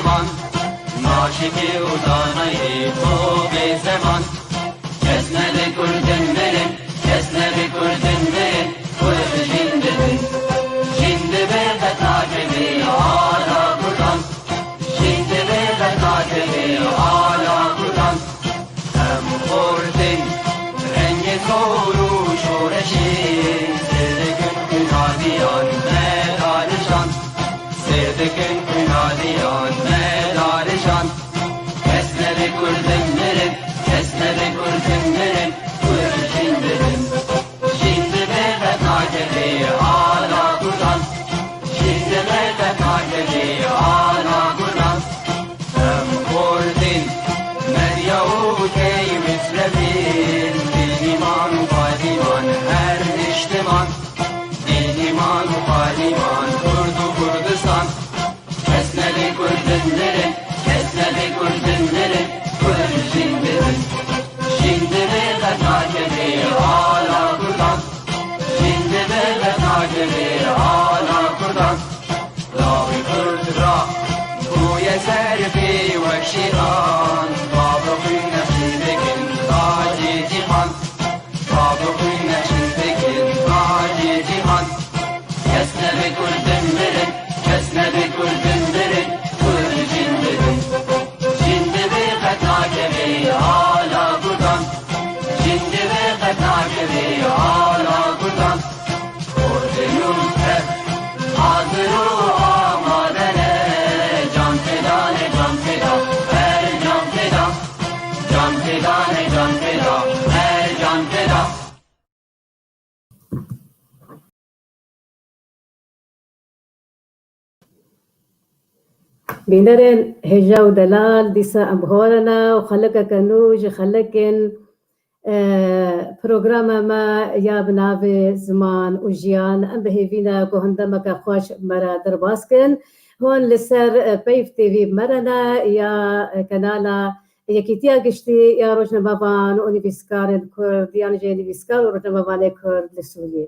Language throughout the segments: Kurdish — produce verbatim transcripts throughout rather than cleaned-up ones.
Van, naşikî û danayî xo bê zeman. Kes nebe kurdin mirin, kes nebe kurdin mirin, kurd jîn dibin. Jîn dibe qet nakevê ala kurdan. Jîn dibe qet nakevê ala kurdan. Em xortin rengê zor û şoreşê, sêr dikin kunadiyan me dalijan. Sêr dikin kunadiyan me dalijan. Kes nebe kurdin mirin, kes nebe kurdin mirin, kurd jîn dibin. Jîn dibe qet nakevê ala kurdan. Jîn dibe qet nakevê ala kurdan. Em xortin medya û tey mislevin, dîniman û qadîman her niştiman. Dîniman û qadîman, kurd û Kurdistan. Kes nebe kurdin mirin, kes nebe kurdin mirin, kurd jîn dibin. Jîn dibe qet nakevê ala kurdan. Jîn dibe qet nakevê ala kurdan. Lawê kurd ra bûye ser pê wek şêran. Bavê xwîn nexşî dikin tacê cîhan. Bavê xwîn nexşî dikin tacê cîhan. Kes nebe kurdin mirin, kes nebe kurdin mirin, kurd jîn dibin. Jîn dibe qet nakevê ala kurdan. Jîn dibe qet nakevê ala kurdan. Xortin û tev hazir û amade ne. Can feda ne, can feda, her can feda. Can feda ne, can feda, her can feda. Bînerên hêja û delal, dîsa em bi xwe re ne û xelekeke nû ji xelekên, e, programa me ya bi navê Ziman û Jiyan. Em bi hêvî ne ku hin demeke xweş bi me re derbas kin. Hûn li ser, e, Peyv T V bi me re ne ya, e, kanala Yekîtiya Giştî ya Rojnamevan û Nivîskarên Kurd, yan jî nivîskar û rojnamevanê Kurd li Sûriyê.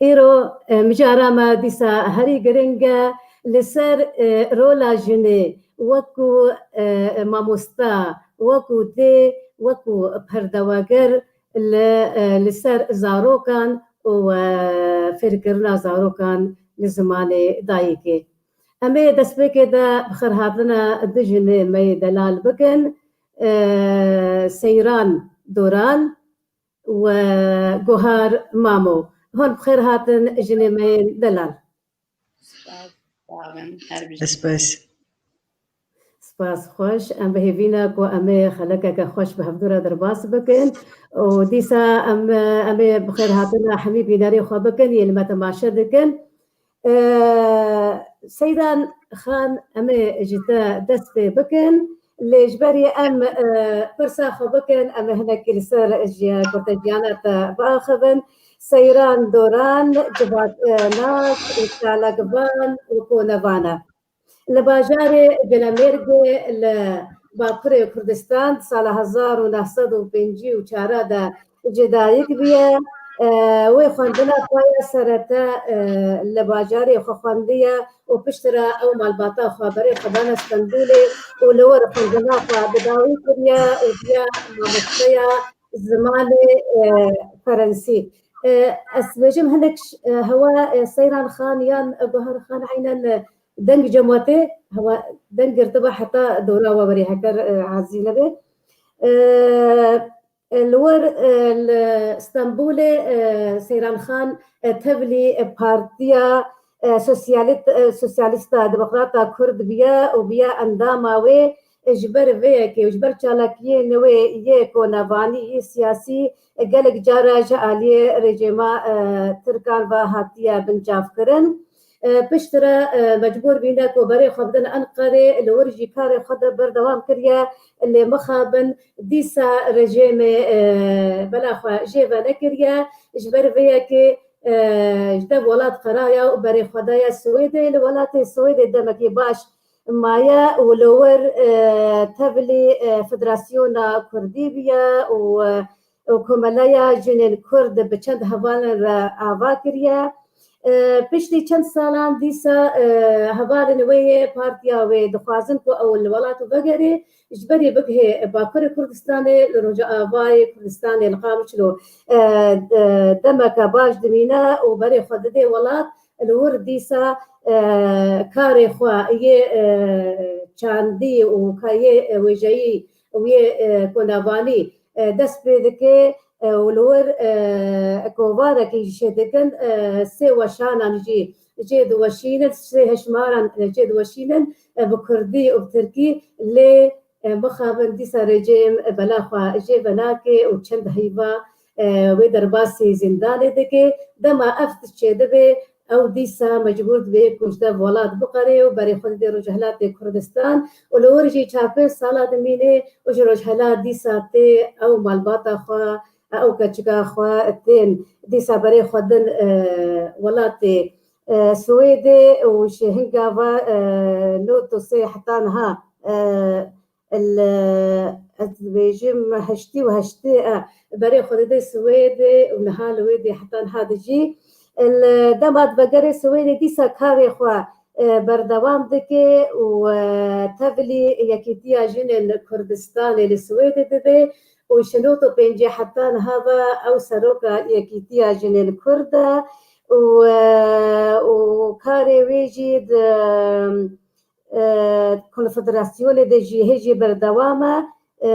Îro, e, mijara me dîsa herî giring e li ser, e, rola jinê wekû, e, mamosta, wekû dê, wekû perdewegir li, e, li ser zarokan û, e, fêrkirina zarokan li zimanê dayikê. Em ê destpêkê de bi xêrhatina du jinê me yê delal bikin, e, Seyran Doran û Guhar Mamo. Hûn bi xêr hatin jinê me yên delal. Spas, sağ olun, her bir şey. Spas. Spas, xweş. Em bi hêvî ne ku em ê xelekeke xweş bi hevdû re derbas bikin. Û dîsa em, em ê bi xêr hatina hemî bînerê xwe bikin, yên li me temaşe dikin. E, Seyran Xan, em ê ji te dest pê bikin. Lê ji ber em, e, pirsa xwe bikin, em ê hinekî li ser ji kurteciyana te biaxivin. Seyran Doran, civak, e, nas û çalakvan û konevan e. Li bajarê Cilemêrgê li Bakurê Kurdistan di sala hezar û neh sed û pêncî û çar de ji dayik bûye. E, wê xwendina xwe ya serete, e, li bajarê xwe xwendiye û piştre ew malbata xwe berê xwe dane Stenbolê û li wir xwendina xwe bi dawî kiriye û bûye mamosteya zimanê, e, ferensî. E, ez dibêjim hinek ş-, e, hewa, e, Seyran Xan yan Guhar Xan eynen, e, deng cem we tê, hewa deng girtiba heta dora we werê heker, e, ezî nebe. E, e, li wir, e, li Stenbolê, e, Seyran Xan, e, tevlî, e, Partiya, e, Sosyalît-, e, Sosyalîsta Demokrata Kurd bûye û bûye endama wê, e, ji ber vê yekê û ji ber çalakiyên wê yê konevanî, yê siyasî, e, gelek cara ji aliyê rejîma, e, Tirkan ve hatiye bincavkirin. E, piştre, e, mecbûr bîne ku berê xwe bidin Enqerê, li wir jî karê xwe de berdewam kiriye, lê mixabin dîsa rejîmê, e, bela xwe jê venekiriye. Ji ber vê yekê, e, ji dev welat qeraye û berê xwe daye Swêdê. Li welatê Swêdê demekî baş maye û li wir, e, tevlî, e, Federasyona Kurdî bûye û, e, û Komeleya Jinên Kurd bi çend hevalên re ava kiriye. E, piştî çend salan dîsa, e, hevalên wê yê partiya wê dixwazin ku ew li welat û vegerê ji berê bigihê Bakurê Kurdistanê, li Rojavayê Kurdistanê, li Qamişlo, e, e, demeke baş dimîne û berê xwe didê welat, li wir dîsa, e, karê xwe yê, e, çandî û ka yê, e, wêjeyî û yê, e, konavanî, e, dest pê dike, e, û li wir, e, kovarekî jî çêdikin, e, sê weşanan jî jê diweşînin, sê hejmaran, e, jê diweşînin, e, bi kurdî û bi tirkî, lê, e, mixabin dîsa rejîm, e, bela xwe jê venake û çend heyva, e, wê derbasî zîndanê dike. Dema ev tişt çêdibe, ew dîsa mecbûr dibe ku ji dev welat biqere û berê xwe dide Rojhilatê Kurdistan û li wir jî çar pênc sala dimîne û ji Rojhilat dîsa tê ew malbata xwe, ew keçika xwe tên dîsa berê xwe din, e, welatê, e, Swêdê û ji hinga ve, e, nod û sê heta niha, e, li, ez dibêjim heştî û heştê, e, berê xwe dide Swêdê û niha li wê dê heta niha dijî. Li dema di vegerê Swêdê dîsa karê xwe, e, berdewam dike û, e, tevlî Yekîtiya Jinên Kurdistanê li Swêdê dibe û ji nod û pêncî heta niha ve ew seroka Yekîtiya Jinên Kurd e û, e, û karê wê jî di, e, konfederasyonê de jî hê jî berdewam e, e,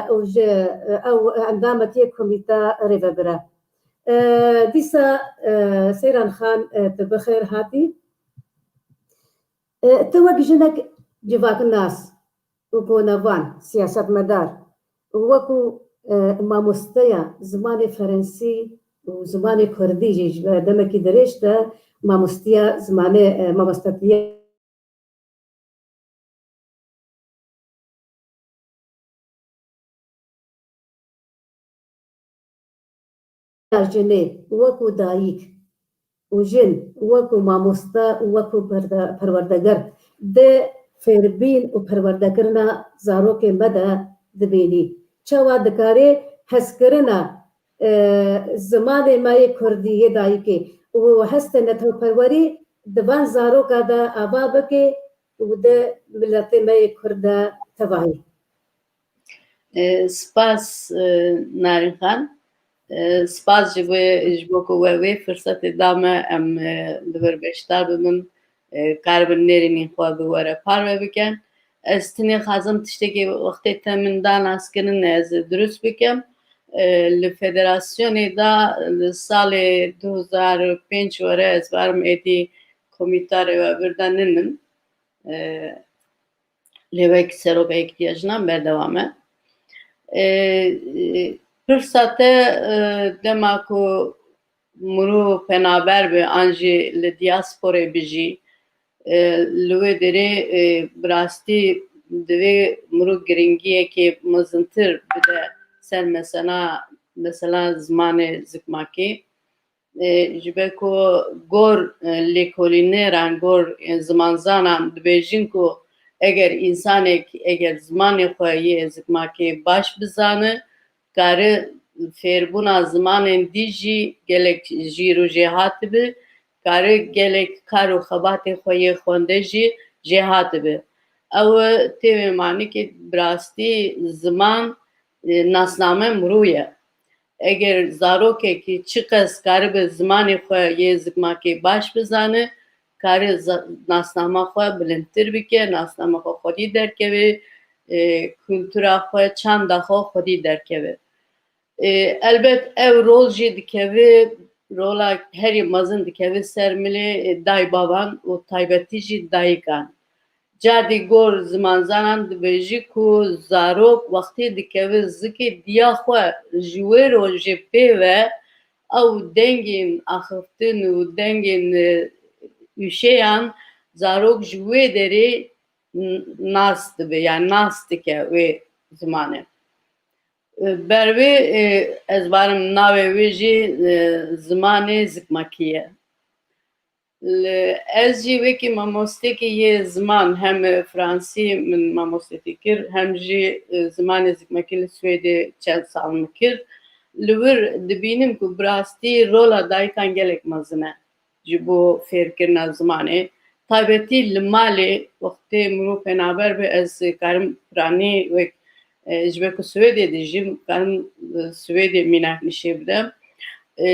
û ji, e, ew endamekî komîta rêvebir e. E, dîsa, e, Seyran Xan, e, tu bi xêr hatî. E, tu wek jinek civaknas û konevan, siyasetmedar û wekû, e, mamosteya zimanê ferensî û zimanê kurdî jî ji demekî dirêj de mamostiya zimanê, e, mamostetiya jinê wekû dayik û jin wekû mamoste û wekû perde-, perwerdeger di fêrbîn û perwerdekirina zarokê me de dibînî. Çawa dikarê hezkirina, e, zimanê me yê kurdî yê dayikê û hestê netewperwerî di van zaroka de ava bike û di miletê me yê kurd de tevahî. E, spas, e, Narîn Xan. E, spas ji bo, ji bo ku we wê firsetê da me, em, e, li vir beşdar bibin, e, karibin nêrînên xwe bi we re parve bikin. Ez tenê xwazim tiştekî wextê te min da naskirin, ez dirust bikim. E, li federasyonê de li salê du hezar û pênc were ez barim êdî komîta rêvebir de ninim. E, lê wek seroka Yekîtiya Jinan berdewam e. E, e, pirsa te, e, dema ku mirov penaber be an jî li diasporê bijî, e, li wê derê, e, bi rastî divê mirov giringiyekê mezintir bide ser mesela, mesela zimanê zikmakê. E, ji ber ku gor, e, lêkolîneran, gor, e, zimanzanan dibêjin ku eger însanek, eger zimanê xwe yê zikmakê baş bizane, kare fêrbûna zimanên dî jî gelek jîr û jêhat dibe, kare gelek kar û xebatê xwe yê xwendê jî jêhat dibe. Ew tê wê manî ke bi rastî ziman, e, nasname mirov ye. Eger zarokekî çiqas karibe zimanê xwe yê zikmakê baş bizane, kare za-, nasnama xwe bilindtir bike, nasnama xwe xwedî derkeve, e, kultura xwe, çanda xwe xwedî derkeve. E, elbet ev rol jî dikeve, rola herî mezin dikeve ser milê, e, daybavan û taybetî jî dayikan. Cardî gor zimanzanan dibêjî ku zarok wextê dikeve zikê diya xwe ji wê rojê pê ve ew dengên axiftin û dengên, e, ûşeyan zarok ji wê derê n-, nas dibe, yani nas dike wê zimanê. E, ber wê, e, ez barim navê wê jî, e, zimanê zikmakî ye. Li, ez jî wekî mamostekî yê ziman, hem fransî min mamostetî kir, hem jî, e, zimanê zikmakî li Swêdê çend sal min kir. Li wir dibînim ku bi rastî rola dayikan gelek mezin e. ji bo fêrkirina zimanê. Taybetî li malê wextê mirov penaber be, ez karim piranî wek, e, ji ber ku Swêdê dijîm, karim, e, Swêdê mînak nîşê bidem. E,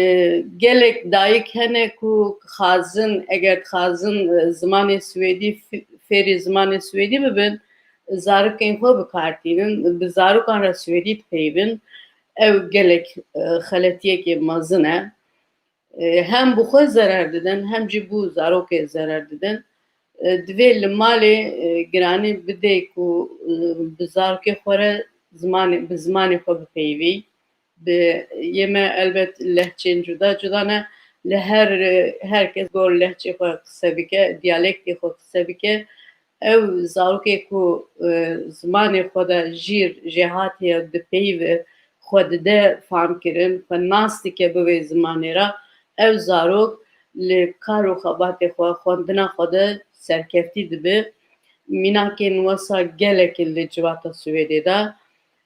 gelek dayik hene ku xazin, eger dixazin, e, zimanê Swêdî, fê-, fêrî zimanê Swêdî bibin, zarokên xwe bi kar tînin, bi zarokan re Swêdî dipeyivin. Ew gelek, e, xeletiyekê mezin e. E, hem bi xwe zerer didin, hem jî bo zarokê zerer didin. E, divê li malê, e, giranî bidê ku, e, bi zarokê xwe re zimanê, bi zimanê xwe bipeyivî. Bi yê me elbet lehçên cuda cuda ne. Li her, e, her kes gor lehçê xwe qise bike, diyalektê xwe qise bike. Ew zarokê ku, e, zimanê xwe de jîr jêhatî ye, dipeyive, xwe dide famkirin, xwe nas dike bi vê zimanê re, ev zarok li kar û xebatê xwe, xwendina xwe de serkeftî dibe. Mînakên wesa gelek in li civata Swêdê de.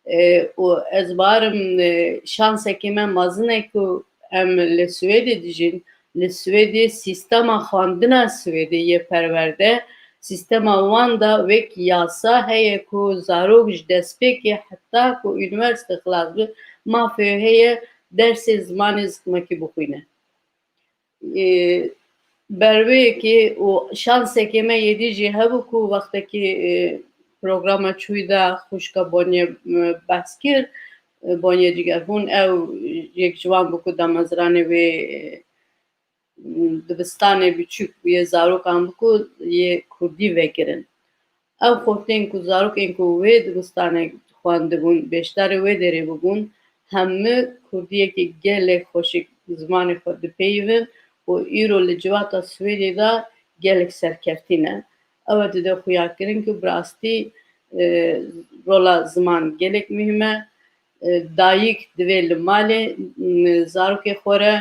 E, û ez barim, e, şansekê me mezin e ku em li Swêdê dijîn. Li Swêdê sîstema xwendina Swêdê yê perwerde, sîstema wan de wek yasa heye ku zarok ji destpêkê heta ku unîversîte xilas bi, mafê heye dersê zimanê zikmakî bixwîne. E, ber wê yekê û şansekê me yê dî jî hebû ku wextekî, e, programa Çûyî de xwişka Bonye, e, behs kir, e, Bonye Cigerbûn, ew yek ji wan bû ku damezranê wê, e, dibistanê biçûk yê zarokan bû ku yê kurdî vekirin. Ew xortên ku zarokên ku wê dibistanê xwendibûn, beşdarê wê derê bûbûn, hemû kurdiyekî gelek xweşik zimanê xwe dipeyivin û îro li civata Swêdê de gelek serkeftî ne. Ew ê dide xuyakirin ku bi rastî, e, rola ziman gelek muhîm e. E, dayik divê li malê, m, zarokê xwe re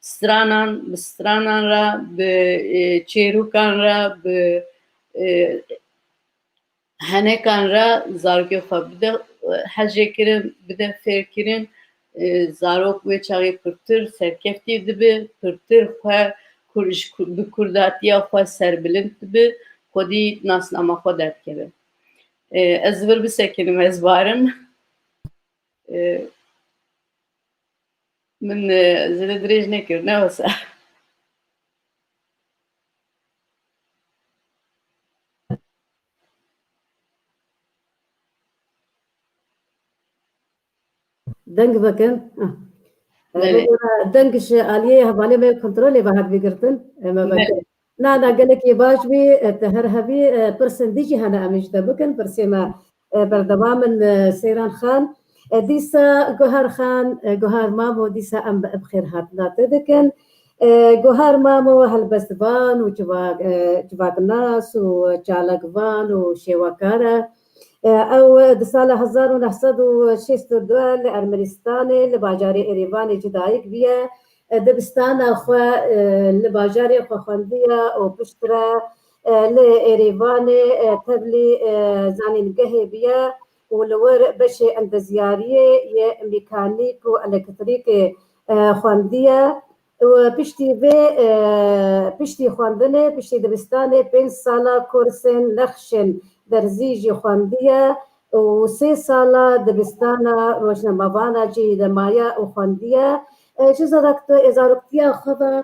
stranan, bi stranan re, bi, e, çêrokan re, bi, e, henekan re zarokê xwe bide, e, hejêkirin, bide fêrkirin. E, zarok wê çaxê pirtir serkeftî dibe, pirtir xwe kur-, ji kur-, bi kurdatiya xwe serbilind dibe, xwedî nasnama xwe derdikeve. E, ez vir bisekinim, ez barim. E, min, e, zêde dirêj nekir, ne wisa. Deng vekin. Ah. Belê. Deng ji aliyê hevalê me kontrolê ve hat bigirtin. Em ê vekin. Na, na, gelekî baş bî, e, te her hebî, e, pirsên dî jî hene em ê ji te bikin. Pirsê me, e, berdewam in, e, Seyran Xan. E, dîsa Guhar Xan, e, Guhar Mamo, dîsa em bi, bi xêrhatina te dikin. E, Guhar Mamo helbestvan û civa-, e, civaknas û çalakvan û şêwekar e. E, ew di sala hezar û neh sed û şêst û du li Ermenistanê, li bajarê Erêvanê ji dayik bûye. E, dibistana xwe, e, li bajarê xwe xwendiye û piştre, e, li Erêvanê, e, tevlî, e, zanîngehê bûye û li wir beşê endezyariyê yê mîkanîk û elektrîkê, e, xwendiye. Û piştî vê, e, piştî xwendinê, piştî dibistanê pênc sala kursên nexşên derzî jî xwendiye û sê sala dibistana rojnamevana jî de maye û xwendiye. E, ji zarokto-, zaroktiya xwe ve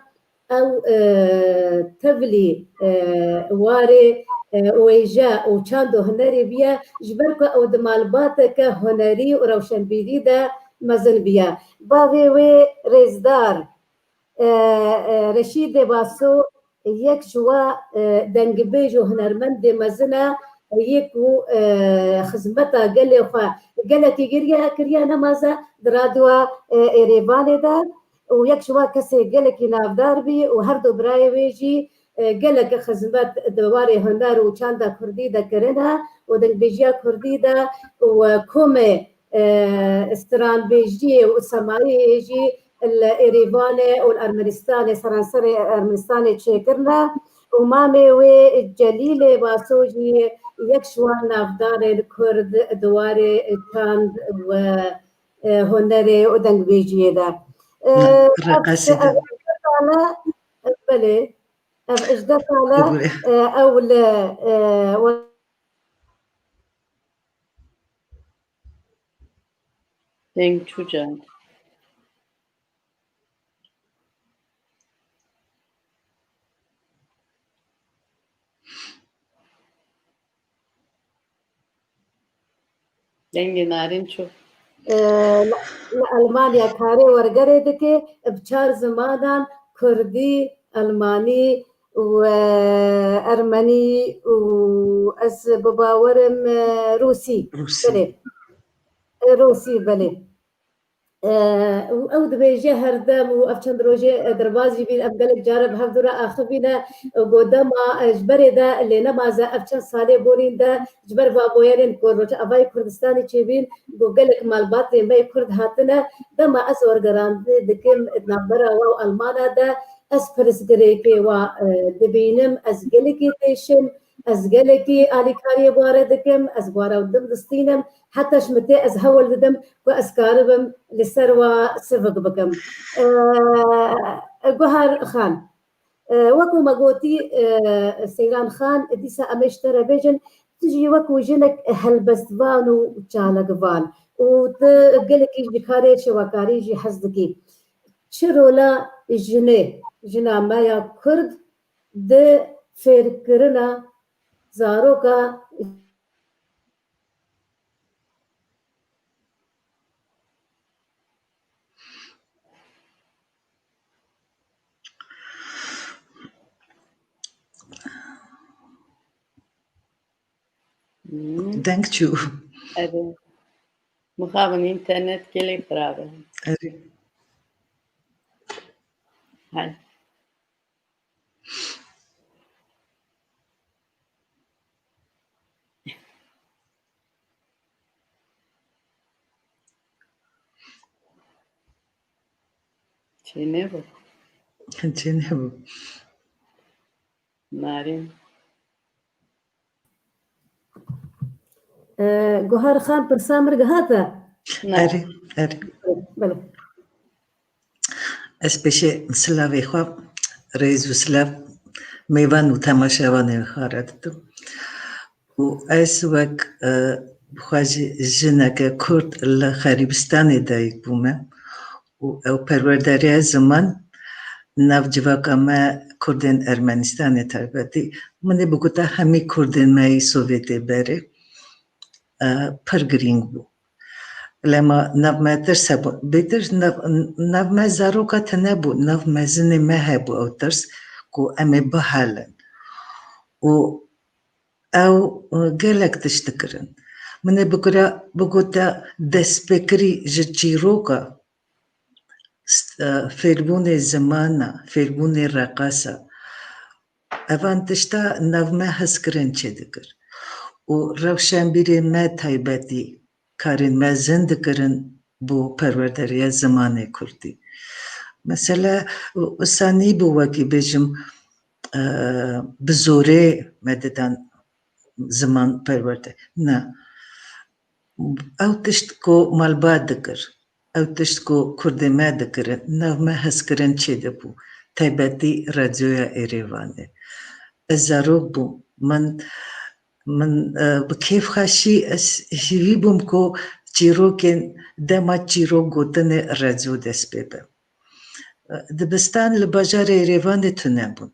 ew, e, tevlî, e, warê, e, wêje û çand û hunerê bûye, ji ber ku ew di malbateke hunerî û rewşenbîrî de mezin bûye. Bavê wê rêzdar, e, e, Reşîdê Baso yek ji wa, e, dengbêj û hunermendê mezin e, yê ku, e, xizmeta gelê xwe gelekî giriye, kiriye nemaze di radyoya, e, Êrêvanê de û yek ji wa kesê gelekî navdar bî û her du birayê wê jî, e, gelek xizmet di warê huner û çanda kurdî de kirine û dengbêjiya kurdî de û, e, komê e, stranbêjiyê û semayiyê jî li Êrîvanê û li Ermenistanê, seranserê Ermenistanê çêkirine û mamê wê Celîlê Baso jî yek ji wan navdarên Kurd di warê çand û, e, hunerê û dengbêjiyê de. E, Reqesê de. Ev, ev, belê. Ev hejdeh sal e, Qebûl e. E, ew li, e, we- Deng çû can. Dengê Narîn çû. Ee, li, li Almanya karê wergerê dike, bi çar zimanan, Kurdî, Almanî û, e, Ermenî û ez bi bawerim, e, Rûsî. Rûsî. Belê. E, Rûsî, belê. E, û ew dibêje herdem û ev çend rojê, e, derbas jî bîn, em gelek care bi hev dû re axivîne, e, got dema, e, ji berê de lê nemaze ev çend salê borîn de ji ber va boyerên ku Rojavayê Kurdistanê çêbîn, got gelek malbatê me yê Kurd hatine, dema ez wergerandinê dikim di navbera we û Almana de, ez pirsgirêkê wa, e, dibînim, ez gelekî têşim, ez gelekî alîkariyê bi we re dikim, ez bi we re dim distînim, heta ji min tê ez hewl didim ku ez karibim li ser we sivik bikim. E, Guhar Xan, e, wekî me gotî, e, Seyran Xan, dîsa em ê ji te re bêjin, tu jî wekî jinek helbestvan û çalakvan û tu gelekî ji karê şewekarî jî hez dikî. Çi rola jinê, jina me ya Kurd di fêrkirina zaroka Hmm. Deng çû. Erê. Mixabin înternet gelê xirab e. Erê. Hay. Çênebû. Çênebû. Narin. Ee, Guhar Xan, pirsa min gihate? Ne. Erê, erê. Belê. Ez pêşê silavê xwe, rêz û silav mêvan û temaşevanên xwe re didim. Û ez wek, e, xwe jî jineke Kurd li Xerîbistanê dayik bûme û ew perwerdariya ziman nav civaka me Kurdên Ermenistanê taybetî, min ê bigota hemî Kurdên me yî Sovyetê berê, e, pir girîng bû. Lema nav me tirs hebû. Bêtir nav, nav me zaroka tune bû, nav mezinê me hebû ew tirs ku em ê bihelin. Û ew, e, gelek tişt dikirin. Min ê bigura, bigota destpêkirî ji çîroka, st-, e, fêrbûnê zimana, fêrbûnê reqasa. Evan tişta nav me hezkirin çêdikir. Û rewşenbîrê me taybetî karên mezin dikirin bo perwerdariya zimanê kurdî. Mesele, wisa nîbû wekî bêjim, e, bi zorê me didan ziman perwerde. Na. Ew tişt ku malbat dikir, ew tişt ku kurdê me dikirin, nav me hezkirin çêdibû. Taybetî radyoya Êrêvanê. Ez zarok bûm. Min, min, e, bi kêfxweşî ez hîvî bûm ku çîrokên dema çîrok gotinê radyo dest pê be. Dibistan li bajarê Êrêvanê tune bûn.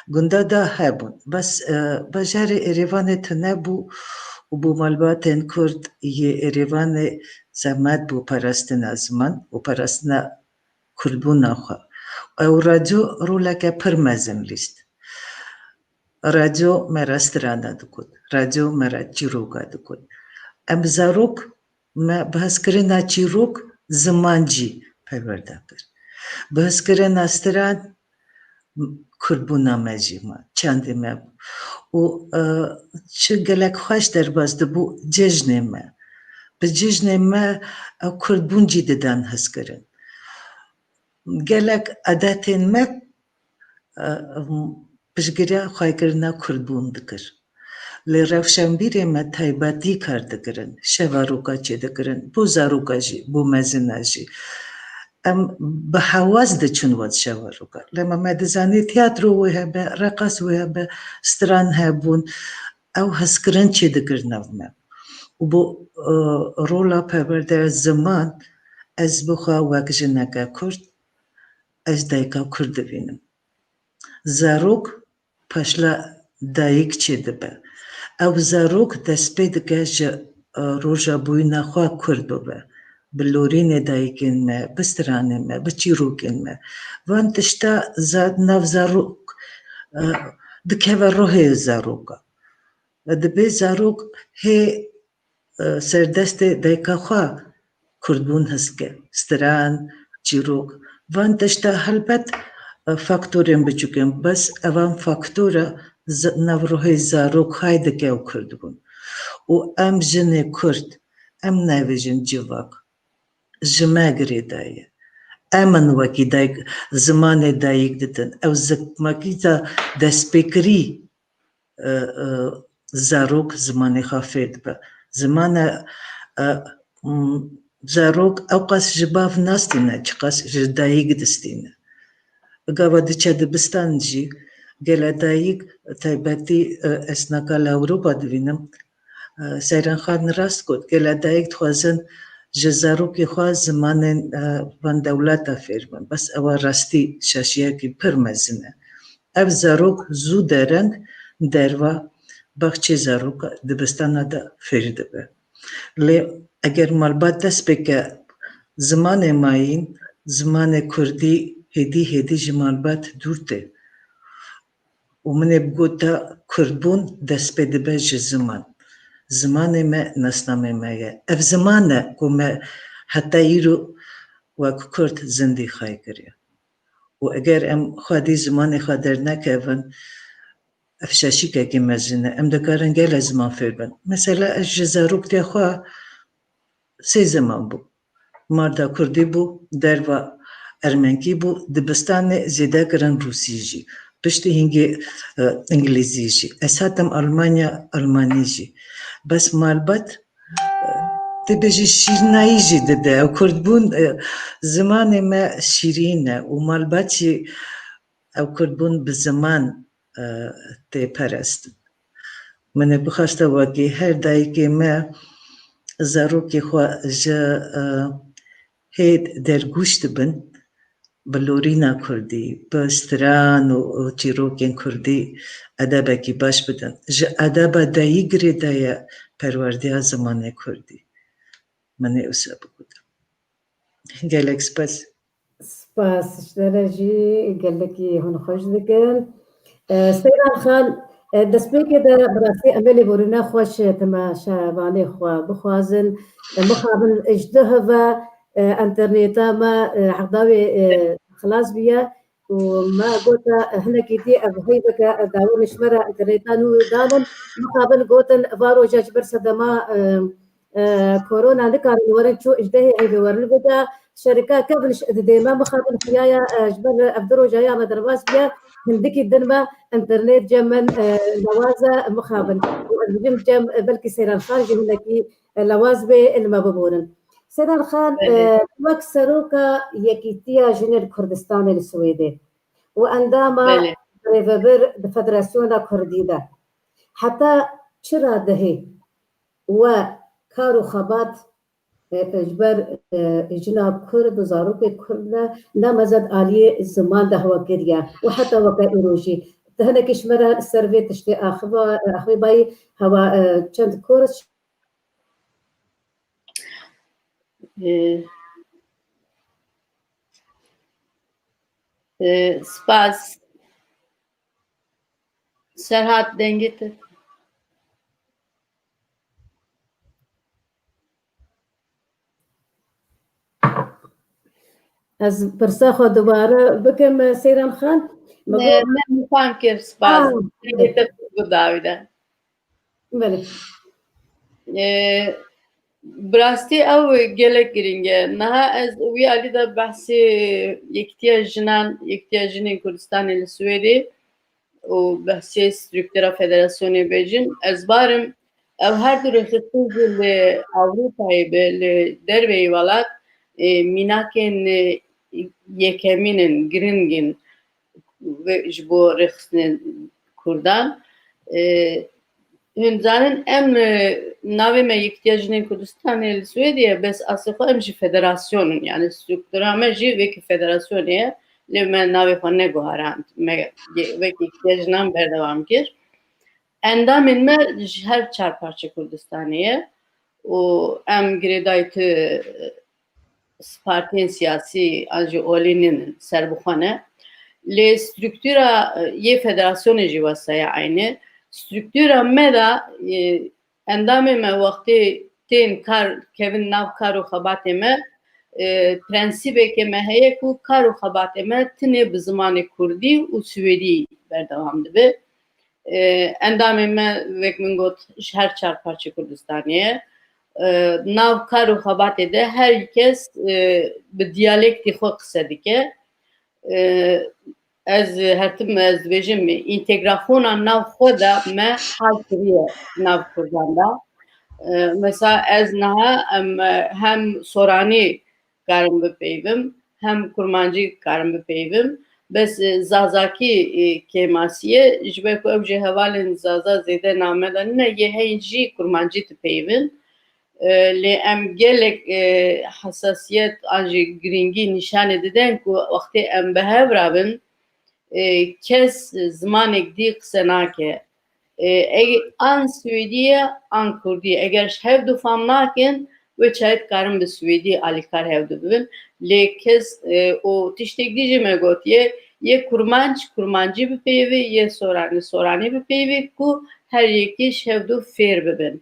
Gunda da hebûn. Bes, e, bajarê Êrêvanê tune bû û bo malbatên Kurd yê Êrêvanê zehmet bû parastina ziman û parastina kurdbûna xwe. Ew radyo roleke pir mezin lîst. Radyo me re strana dikut. Radyo me re çîroka dikut. Em zarok me bi hezkirina çîrok ziman jî perwerde kir. Bi hezkirina stran kurdbûna me jî ma, çandê me bû. Û, e, çi gelek xweş derbas dibû cejnê me. Bi cejnê me ew kurdbûn jî didan hezkirin. Gelek adetên me, e, piştgiriya xwekirina kurdbûn dikir. Lê rewşenbîrê me taybetî kar dikirin, şevaroka çêdikirin, bo zaroka jî, bo mezina jî. em bi hewaz diçin we dişe zaroka. Lema me dizanî tiyatro wê hebe, reqas wê hebe, stran hebûn. Ew hezkirin çêdikir nav me. Û bo, e, rola perwerdeya ziman, ez bi xwe wek jineke Kurd, ez dayika Kurd dibînim. Zarok paşla dayik çêdibe. Ew zarok dest pê dike ji, e, roja bûyîna xwe Kurd bibe. Bi lorînê dayikên me, bi stranên me, bi çîrokên me. Van tişta za-, nav zarok, e, dikeve ruhê zaroka. Ve dibê zarok hê, e, serdestê dayika xwe Kurdbûn his ke. Stran, çîrok, van tişta helbet, e, faktorên biçûk in, bes evan faktora z-, nav ruhê zarok hay dike ew Kurdbûn. Û em jinê Kurd, em navêjin civak. Ji me girêdaye ye. Em in wekî dayik, zimanê dayik didin. Ew zikmakî de destpêkirî, e, e, zarok zimanê xwe fêr dibe. Zimane, e, m, zarok ewqas ji bav nastîne, çiqas ji dayik distîne. Gava diçe dibistan jî, gele dayik, taybetî, e, ez naka li Ewropa dibînim, e, Seyran Xan rast got, gele dayik dixwazin ji zarokê xwe zimanên, e, van dewleta fêr bin. Bes ewa rastî şaşiyekî pir mezin e. Ev zarok zû dereng derva baxçê zaroka dibistana de fêr dibe. Lê eger malbat dest pê ke zimanê mayîn, zimanê kurdî hêdî hêdî ji malbat dûr tê. Û min ê bigota kurdbûn dest pê dibe ji ziman. Zimanê me nasnamê me ye. Ev ziman e ku me heta îro wek kurd zindî xay kiriye. Û eger em xwedî zimanê xwe dernekevin, ev şaşîkekî mezin e. Em dikarin gele ziman fêr bin. Mesela ez ji zaroktê xwe sê ziman bû. Marda kurdî bû, derva ermenkî bû, dibistanê zêde kirin rûsî jî. Piştî hingê, e, îngilîzî jî. Ez hatim Almanya, almanî jî. Bes malbat, e, tê bêjî şîrnayî jî dide. Ew kurdbûn, e, zimanê me şîrîn e û malbat jî ew kurdbûn bi ziman, e, tê perestin. Min ê bixwesta wekî her dayikê me zarokê xwe ji, e, hê dergûş dibin, bi lorîna kurdî, bi stran û, û çîrokên kurdî edebekî baş bidin. Ji edeba dayî girêdaye perwerdeya zimanê kurdî. Min ê wisa bigotin. Gelek spas. Spas. Ji te re jî gelekî hûn xweş dikin. E, Seyran Xan, e, destpêkê de bi rastî em ê lêborîna xweş temaşevanê xwe bixwazin. E, mixabin ji du hive, e, înternêta me, e, hevdawê, e, xilas bûye û me gote, e, hinekî dî ev heyveke, e, dawên ji me re înternêta nû danin. Mixabin gotin, va roja ji ber sedema, e, e, korona nikarin werin çû ji dehê heyvê werin gote, şerika kevin ji didê me mixabin xuyaya, e, ji ber ev du roja ya me derbas bûye, hindikî din me înternet cem min, e, lewaz e mixabin. Û ez bijim cem, e, belkî Seyran Xan jî hinekî, e, lewaz bê, e, li me biborin. Seyran Xan, e, Belê. Wek seroka Yekîtiya Jinên Kurdistanê li Swêdê û endama Belê. Rêvebir di Federasyona Kurdî de heta çi radehê we kar û xebat, e, e, ji ber, e, jina Kurd û zarokê Kurd de ne mezin aliyê ziman de hewe kiriye û heta weke îro jî. Tu hinekî ji me re ser vê tiştê axiva, e, axivî bayî hewa, e, çend kurs. E, e, spas. Serhat, dengê te. Ez pirsa xwe dubare bikim, Seyran Xan. Me Ne, got ne, nîşan kir, spas. Ah, Dengê te bi dawî de. Belê. Ee, bi rastî ew gelek girîng e. Niha ez wî alî de behsê Yekîtiya Jinan, Yekîtiya Jinên Kurdistanê li Swêdê û behsê struktura federasyonê bêjin. Ez barim ew her du rêxistin jî li Ewropayê be, li derveyî welat, e, mînakên, e, yekemîn in, giring in ji bo rêxistinên Kurdan. Hûn zanin em navê me Yekîtiya Jinên Kurdistanê li Swêdê ye, bes aslê xwe em jî federasyon in. Yani struktura me jî wekî federasyonê ye. Lê me navê xwe neguharand. Me wekî Yekîtiya Jinan berdewam kir. Endamên me ji her çar parçe Kurdistanê ye û em girêdayî tu partiyên siyasî an jî olî nînin, serbixwe ne. Lê struktura yê federasyonê jî wesa ye eynî. Struktura me de endamê me wextê tên kar kevin nav kar û xebatê me, prensîbeke me heye ku kar û xebatê me tinê bi zimanê kurdî û swêdî berdewam dibe. Endamê me, wek min got, ji her çar parçe Kurdistanê ye. Nav kar û xebatê de her kes bi diyalektî xwe qise dike. Ez her tim ez dibêjim, întegraxona nav xwe de me hal kiriye nav Kurdan de. Mesela ez niha em hem soranî karim bipeyivim, hem kurmancî karim bipeyivim. Bes zazakî kêmasî ye, ji ber ku ew jî hevalên zaza zêde name de nîne, yê heyî jî kurmancî dipeyivin. Lê em gelek hesasiyet an jî girîngî nîşanê didin ku wextê em bi hev rabin, kes zimanek dî qise nake. Eg an swêdî ye an kurdî ye. Eger ji hev du fam nakin, wê çayê dikarin bi swêdî alîkar hev du bibin. Lê kes û tiştek dî jî me gotiye, yê kurmanc kurmancî bipeyivî, yê soranî soranî bipeyivî ku her yekî ji hev du fêr bibin.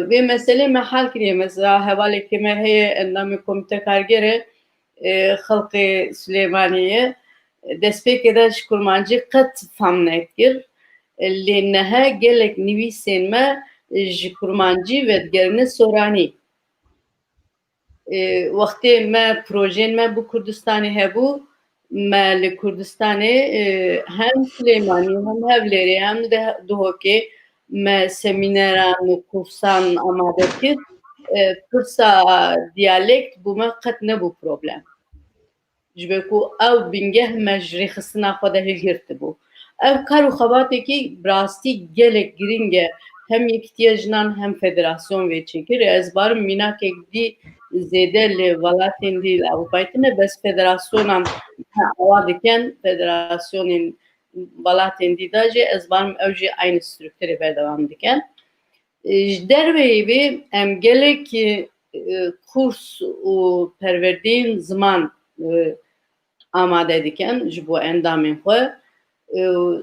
Vê meselê me hal kiriye. Mesela hevalekê me heye endamê komîte kargerê, xelkê Silêmaniyê, destpêkê de ji kurmancî qet fam nekir. Lê niha gelek nivîsên me ji kurmancî vedigerine soranî. Wextê me projeyên me bo Kurdistanê hebû, me li Kurdistanê hem Silêmaniyê hem Hewlêrê hem li Duhokê me semîneran û kursan amade kir. Pirsa diyalekt bo me qet nebû problem. Ji ber ku ew bingeh me ji rêxistina xwe de hilgirtibû. Ev kar û xebatekî bi rastî gelek giring e. Hem Yekîtiya Jinan hem federasyon vê çêkir. Ez barim mînakek dî zêde li welatên dî li Ewropayê tune, bes federasyonan awa dikin, federasyonên welatên dî de jî ez barim ew jî eynî strukturê berdewam dikin. Ji derveyî vê em gelek kurs û perwerdeyên ziman amade dikin ji bo endamên xwe.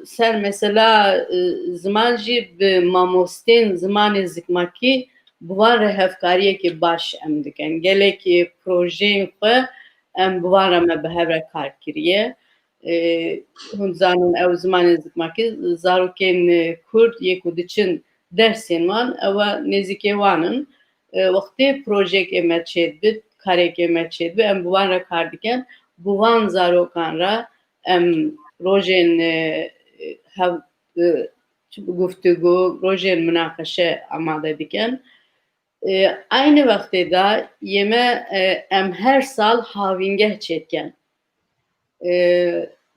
Ser mesela ziman jî bi mamostên zimanê zikmakî bi wan re hevkariyekê baş em dikin. Gelekî projeyên xwe em bi wan re me bi hev re kar kiriye. Hûn dizanin ew zimanê zikmakî zarokên kurd yê ku diçin dersên wan ew nêzîkê wan in. Wextê projeyekê me çêdibe, karekê me çêdibe, em bi wan re kar dikin. Bi wan zarokan re em rojên hev, guftûgû, rojên minaqeşe amade dikin. Eynî wextê de yê me em her sal havîngeh çêdikin.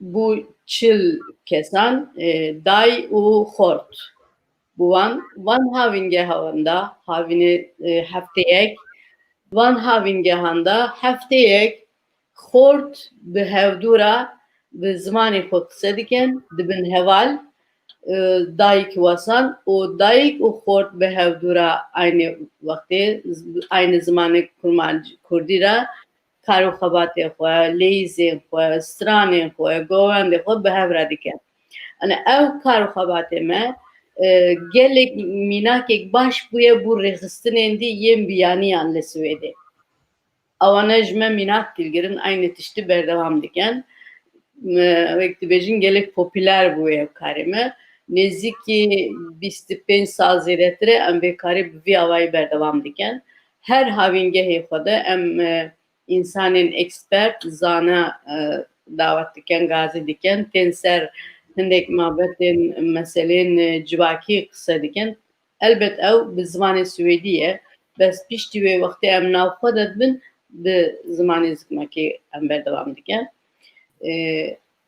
Bo çil kesan, day û xort. Bo wan, van havîngehan de, havînê hefteyek, van havîngehan de hefteyek xort bi hevdû re bi zimanê xwe qise dikin, dibin heval, dayik wesan û dayik û xort bi hevdû re eynî wextê, eynî zimanê kurmanc-, kurdî re kar û xebatê xwe, leyîzên xwe, stranên xwe, govendê xwe bi hev re dikin. Yanî ew kar û xebatê me, e, gelek mînakek baş bûye bo rêxistinên dî yên biyaniyan li Swêdê. Ewana ji me mînak hilgirin, eynî tiştî berdewam dikin. Me, wek dibêjin, gelek popûler bûye ev karê me. Nêzîkî bîst û pênc sal zêdetir e, em vê karê bi vî awayî berdewam dikin. Her havîngehê xwe de em, e, însanên ekspert, zana, e, dawet dikin, gazî dikin, tên ser hindek mabetên, meselên, e, civakî qise dikin. Elbet ew bi zimanê swêdî ye, bes piştî wê wextê em nav xwe de dibin, bi zimanê zikmekî em berdewam dikin. E,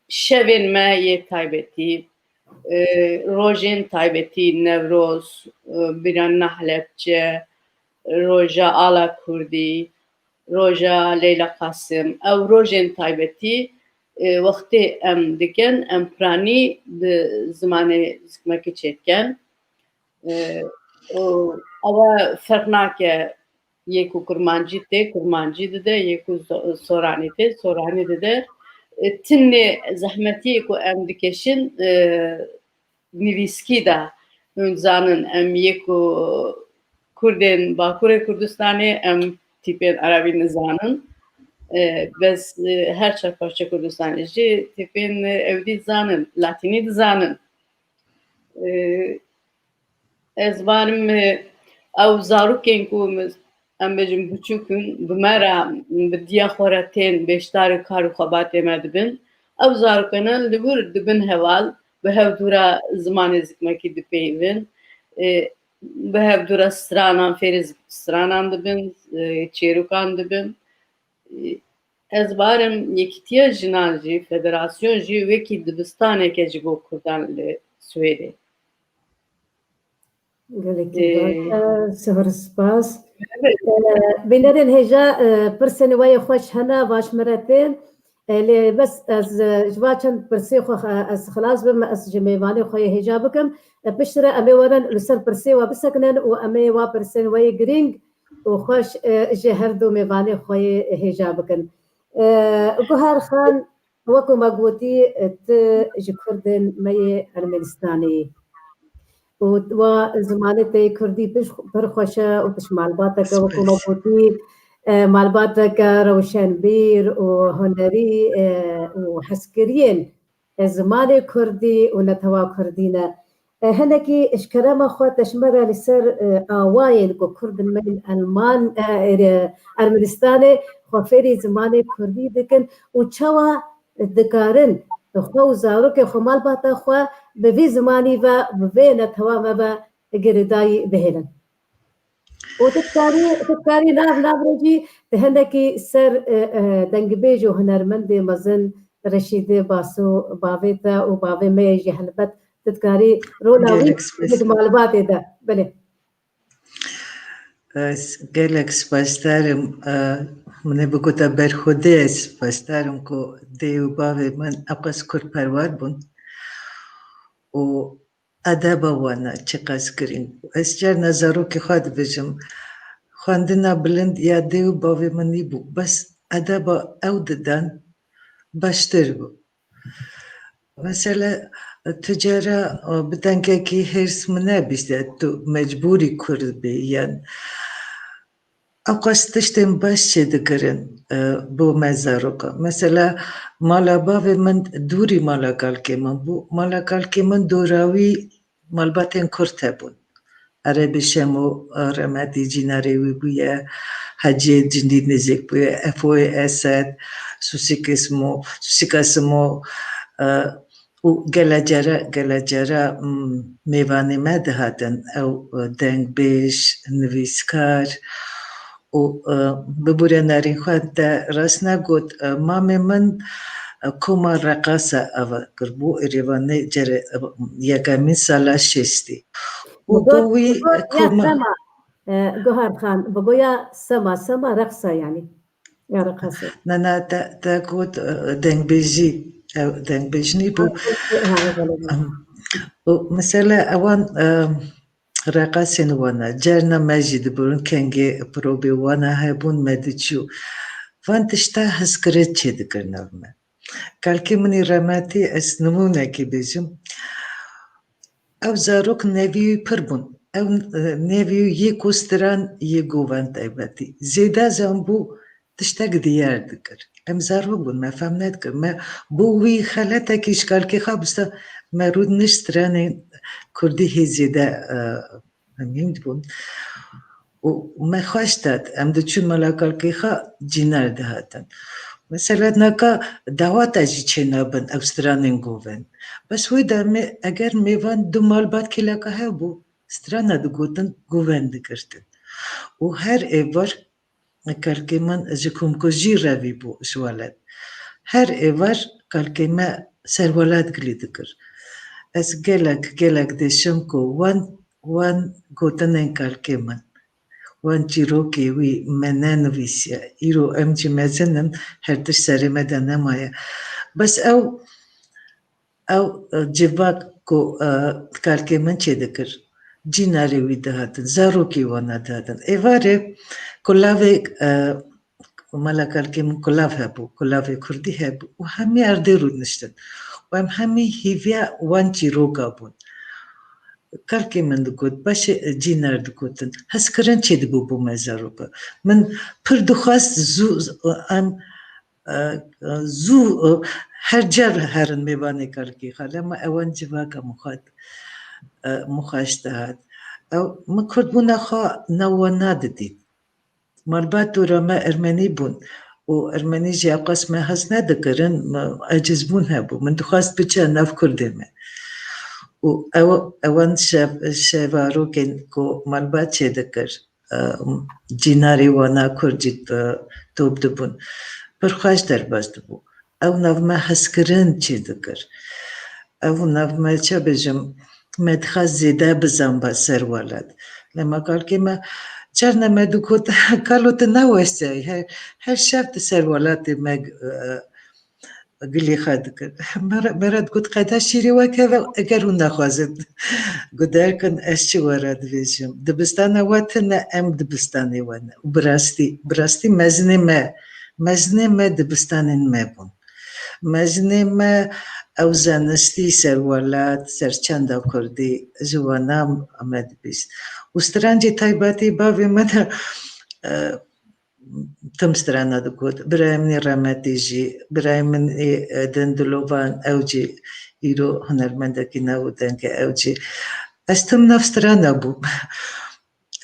şevên me yê taybetî, e, rojên taybetî, Newroz, e, Bîranîna Helebce, Roja Ala Kurdî, Roja Leyla Qasim, ew rojên taybetî, e, wextê em dikin, em piranî bi zimanê zikmekî çêdikin. E, û ew e ferq nake, yê ku kurmancî tê, kurmancî dide, yê ku zo-, soranî tê, soranî dide. E, tinê zehmetiyê ku em dikeşin, e, nivîskî de hûn zanin, em yê ku Kurdên Bakurê Kurdistanê, em tîpên erebî nizanin. E, bes, e, her çar parçe Kurdistanê jî tîpên, e, ewdî dizanin, latînî dizanin. E, ez barim, e, ew zarokên ku em bêjin biçûk in, bi me re, bi diya xwe re tên beşdarî kar û xebatê me dibin. Ew zarokane li wir dibin heval, bi hev dûra zimanê zikmekî dipeyivin. E, bi hev dûra stranan, fêrî zi-, stranan dibin, e, çêrokan dibin. E, ez barim Yekîtiya Jinan jî, federasyon jî wekî dibistaneke ji bo Kurdan li Swêdê. Gelekî Ee, baş e, sihir spas. Evet. E, bînerên hêja, e, pirsên we yê xweş hene, vaş min re tên. E, lê bes ez, e, ji va çend pirsê xwe, e, ez xilas bim, ez ji mêvanê xwe yê hêja bikim. E, piştre em ê werin li ser pirsê we bisekinin û em ê wa pirsên we yê girîng û xweş, e, ji her du mêvanê xwe yê hêja bikin. E, Guhar Xan, Wekî me gotî, tu ji Kurdên me yê Ermenistanê yî. Û wa zimanê te yê Kurdî pir, pir xweş e û tu ji malbateke, wekî me gotî, e, malbateke rewşenbîr û hunerî, e, û hezkiriyên, e, zimanê Kurdî û netewa Kurdî ne. E, hinekî ji kerema xwe te ji me re li ser, e, awayên ku Kurd in me yên Elman, e, e, Ermenistanê xwe fêrî zimanê Kurdî dikin û çawa dikarin xwe û zarokên xwe, malbata xwe bi vî zimanî ve, bi vê netewa me ve girêdayî bihêlin. Û tu dikarî, tu dikarî nav, nav re jî tu hinekî ser, e, e, dengbêj û hunermendê mezin Reşîdê Baso, bavê te û bavê me ye jî helbet, tu dikarî rola wî Gelek spas. Di malbatê de. Belê. Ez gelek spasdar im, e, min ê bigota berxwedê, ez spasdar im ku dê û bavê min eqas kurdperwer bûn. Û edeba wan e çiqas girîng bû. Ez carna zarokê xwe dibêjim, xwendina bilind ya dê û bavê min nîbû, bes edeba ew didan baştir bû. Mesela, tu cara, e, bi dengekî hêrs min nebîste, tu mecbûrî kurd bî, yan ew qas tiştên baş çêdikirin, e, bo me zaroka. Mesela, mala bavê min dûrî mala kalkê min bû. Mala kalkê min dora wî malbatên kurd hebûn. Erebê Şemo, e, remetî cînarê wî bûye, Heciyê Cindî nêzîk bûye, Efoyê Esed, Susîkê Simo, Susîka Simo, e, û gele cara, gele cara, m, mêvanê me dihatin, ew, e, dengbêj, nivîskar û, e, bibûre nerîn xwe te rast negot, e, mamê min, e, koma reqasa ava kiribû, Erêvanê cere, e, yekemîn sala şêstî. Û Bi bo got, wî bi got ya koma sema, e, Guhar Xan, bi got ya sema, sema reqsa yanî. Ya reqasê. Na, na, te, te got, e, dengbêjî, e, dengbêjinî bû. Ha, ha, ha, ha. Em, û mesela ewan, e, reqasên wana, carna me jî dibirin kengê probê wana hebûn me diçû. Van tişta hezkirin çêdikirin ev me. Kalkê min î remetî, ez nimûnekê bêjim. Ew zarok nevî wî pir bûn. Ew, e, nevî wî yê ku stran yê govend taybetî. Zêde zan bû, tiştek diyar dikir. Em zarok bûn, me fehm nedikir. Me bo wî xeletekî ji kalkê xwe bista, me rû nişt stranên kurdî hê zêde, e, Em hîn dibûn. Û me xweş dat, em diçûn mala kalkê xwe cînar dihatin. Mesela naka dawata jî çênabin ew stranên govend. Bes wê demê eger mêvan du malbat kêleka hebû, strana digotin govend digirtin. Û her êvar Kalkê min ji komkujî re vî bû ji welat. Her êvar kalkê me ser welat gilî dikir. Ez gelek, gelek dêşim ku wan, wan gotinên kalkê min, wan çîrokê wî me nenivîsiye. Îro em jî mezin in, her tişt serê me de nemaye. Bes ew, ew, e, civak ku, e, kalkê min çêdikir, cînarê wî dihatin, zarokê wana dihatin. Êvarê kulavê, e, mala kalkê min kulav hebû, kulavê kurdî hebû û hemî erdê rûniştin. Û em hemî hîviya wan çîroka bûn. Kalkê min digot, paşê cînar digotin. Hezkirin çêdibû bo me zaroka. Min pir dixwest zû, em, e, zû, e, her car herin mêvanê kalkê xwe, lema ewan civaka min xwe, e, min xwe ji te hat. Ew, min kurdbûna xwe nav wan nadidît. Malbat dora me ermenî bûn û ermenî jî ewqas me hez nedikirin, me ecizbûn hebû. Min dixwest biçe nav kurdê me. Û ew, ewan şev-, şevarokên ku malbat çêdikir, e, cînarê wana kurd jî, e, top dibûn. Pir xweş derbas dibû. Ew nav me hezkirin çêdikir. Ew nav me, çi bêjim, me dixwest zêde bizanba ser welat. Lema kalkê me carna me digot, kalo tu ne wesayî, her, her şev tu ser welatê me, e, gilê xwe dikir. Me re, me re digot, qeda şîrê wek heve, eger hûn nexwazin guder kin, ez çi we re dibêjim? Dibistana we tune, em dibistanê we ne. Û bi rastî, bi rastî mezinê me, mezinê me dibistanên me bûn. Mezinê me ew zanistî ser welat, ser çanda kurdî, ji wana me dibîst. Û strancê taybetî bavê min, e, tim strana digot. Birayê min ê remetî jî, birayê min ê, e, din Dilovan, ew jî îro hunermendekî nav û deng e, ew jî. Ez tim nav strana bûm.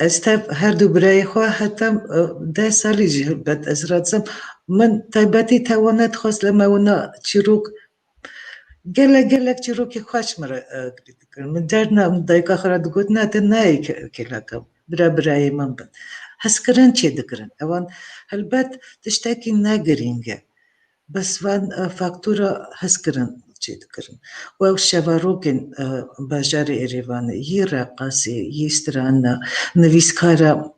Ez tev her du birayê xwe heta, e, deh salî jî helbet ez radizim. Min taybetî tewana dixwest, lema wana çîrok gelek, gelek çîrokê xweş min re, e, girê dikirin. Min derna, min dayika xwe re digot, na, te nayê ke-, kêleka bira birayê min bin. Hezkirin çêdikirin. Ewan helbet tiştekî ne girîng e. Bes van, e, faktora hezkirin çêdikirin. Û ew şevarokên, e, bajarê Êrêvanê, yî reqasê, yî strana, nivîskara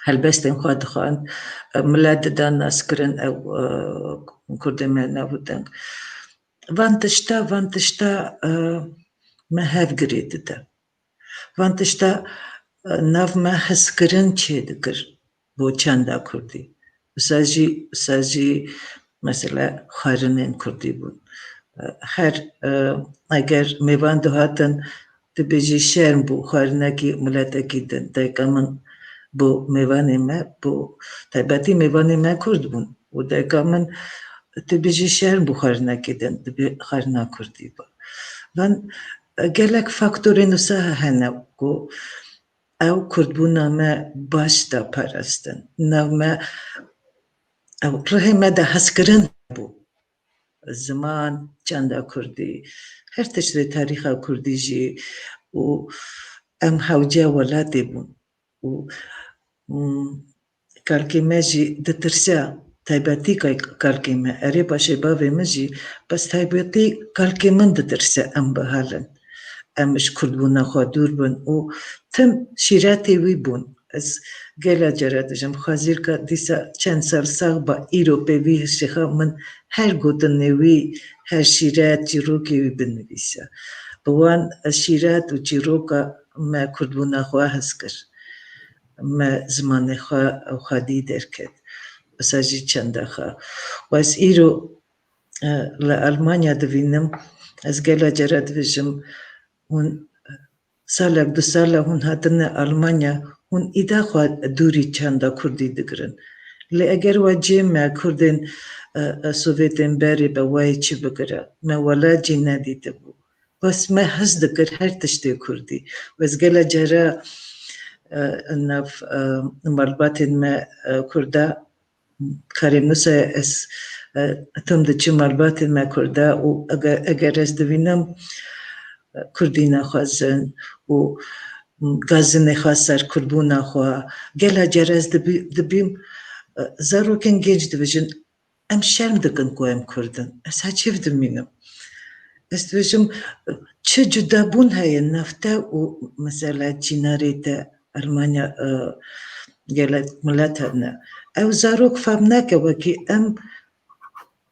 helbestên xwe dixwend, e, milet dida naskirin ew, e, kurdê me nav û deng. Van tişta, van tişta, e, me hev girê dide. Van tişta, e, nav me hezkirin çêdikir bo çanda kurdî. Wisa jî, wisa jî mesela xwarinên kurdî bûn. E, her, e, eger mêvan dihatin, dibêjî şerm bû xwarinekî miletekî din. Dayika min bo mêvanê me, bo taybetî mêvanê me kurd bûn. Û dayika min dibêjî şerm bû xwarinekî din, dibê xwarina kurdî ba. Van, e, gelek faktorên wisa hene ku ew kurdbûna me baş da parastin. Nav me, ew rihê me de hezkirin bû. Ziman, çanda kurdî, her tiştê tarîxa kurdî jî û em hewce welatê bûn. Û, mm, kalkê me jî ditirsiya, taybetî kay-, kalkê me, erê paşê bavê min jî, bes taybetî kalkê min ditirsiya em bihalin. Em ji kurdbûna xwe dûr bin û tim şîretê wî bûn. Ez gela cara dijim, xwezîrka dîsa çend sal sax ba, îro pê vî şêxa min her gotinê wî, her şîret, çîrokê wî binivîse. Bi wan şîret û çîroka me kurdbûna xwe hez kir. Me zimanê xwe û xwedî derket. Wisa jî çenda xwe. Û ez îro, e, li Almanya divînim, ez gela cara dibêjim, hûn salek, du sala hûn hatine Almanya, hûn îda xwe dûrî çanda kurdî digirin. Lê eger we cê me kurdên, e, e, Sovyetên berê be wayê çi bigire? Me welat jî nedîtibû. Bes me hez dikir her tiştê kurdî. Û ez gela cara, e, nav, e, malbatên me, e, kurda karê min se ez, e, tim diçim malbatên me kurda û eger, eger ez divînim, e, kurdî naxwazin û gazinê xwe, ser kurdbûna xwe. Gela care ez dibî-, dibîm, e, zarokên genc dibêjin, em şerm dikin ku em kurd in. Ez heçîv dimînim. Ez dibêjim, çi cudabûn heye nav te û mesela çînarê te Almanya, e, gelek milet hene. Ew zarok fam nake wekî em,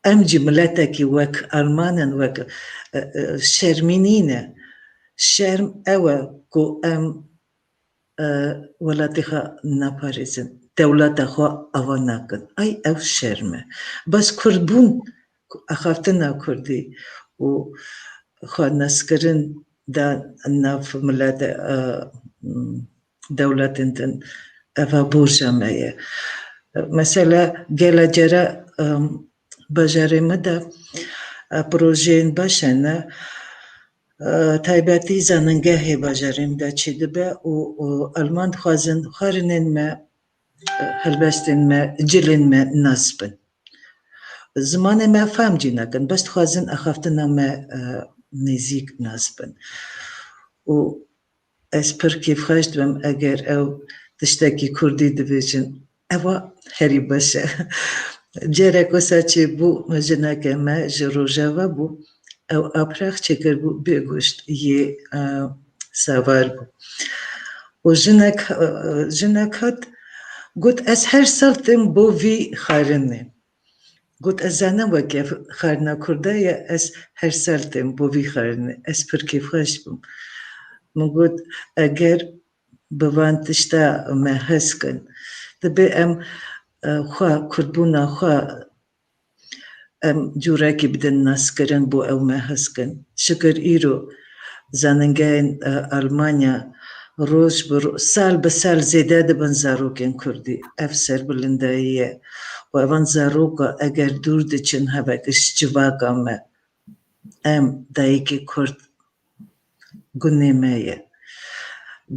em jî miletekî wek Alman in, wek, e, e, şermî nîne. Şerm ew e ku em, e, welatê xwe naparêzin, dewleta xwe ava nakin. Ay ew şerm e. Bes kurdbûn, axaftina kurdî û xwe naskirin da nav milete, e, dewletên din, eva borca me ye. Mesela gela care, e, bajarê me de, e, projeyên baş hene, e, taybetî zanîngehê bajarê me de çêdibe û, û Alman dixwazin xwarinên me, e, helbestên me, cilên me nas bin. Zimanê me fam jî nakin, bes dixwazin axaftina me, e, nêzîk nas bin. Û ez pir kêfxweş dibim eger ew tiştekî kurdî dibêjin. Ewa herî baş e. Carek wisa çêbû, jineke me ji Rojava bû. Ew aprex çêkirbû bê goşt yê, e, savar bû. Û jinek, e, jinek hat, got, ez her sal têm bo vî xarinê. Got, ez zanim weke xarina kurda ye, ez her sal têm bo vî xarinê. Ez pir kêfxweş bûm. Min got, eger bi van tişta me hez kin, dibê em, e, xwe, kurdbûna xwe em cûrekî bidin naskirin bo ew me hez kin. Şikir îro zanîngehên, e, Almanya roj bi ro-, sal bi sal zêde dibin zarokên kurdî. Ev serbilindayî ye. Û evan zaroka eger dûr diçin hevek ji civaka me, em dayikê kurd gunê me ye.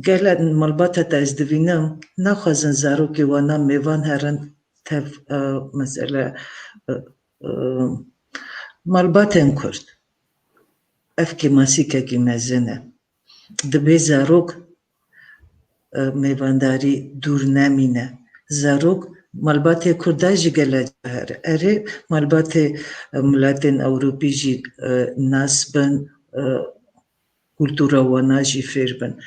Gelek malbata te ez divînim, naxwazin zarokê wana mêvan herin tev, e, mesela, e, e, malbatên kurd. Ev kêmasîkekî mezin e. Dibê zarok, e, mêvandarî dûr nemîne. Zarok malbatê kurda jî gelek here. Erê, malbatê, e, miletên Ewropî jî, e, nas bin, e, kultura wana jî fêr bin.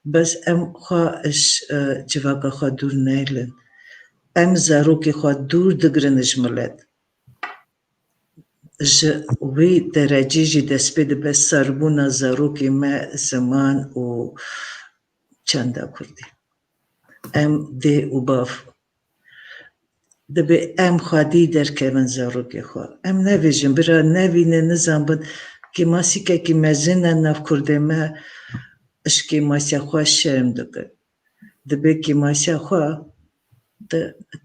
Bes em xwe ji, e, civaka xwe dûr nehêlin. Em zarokê xwe dûr digirin ji milet. Ji wî derecî jî dest pê dibe serbûna zarokê me ziman û çanda kurdî. Em dê û bav dibe em xwedî derkevin zarokê xwe. Em nevêjin bira nevîne, nizanbin kêmasîkekî mezin e nav kurdê me, ji kêmasiya xwe şerm dikin. Dibe kêmasiya xwe tu,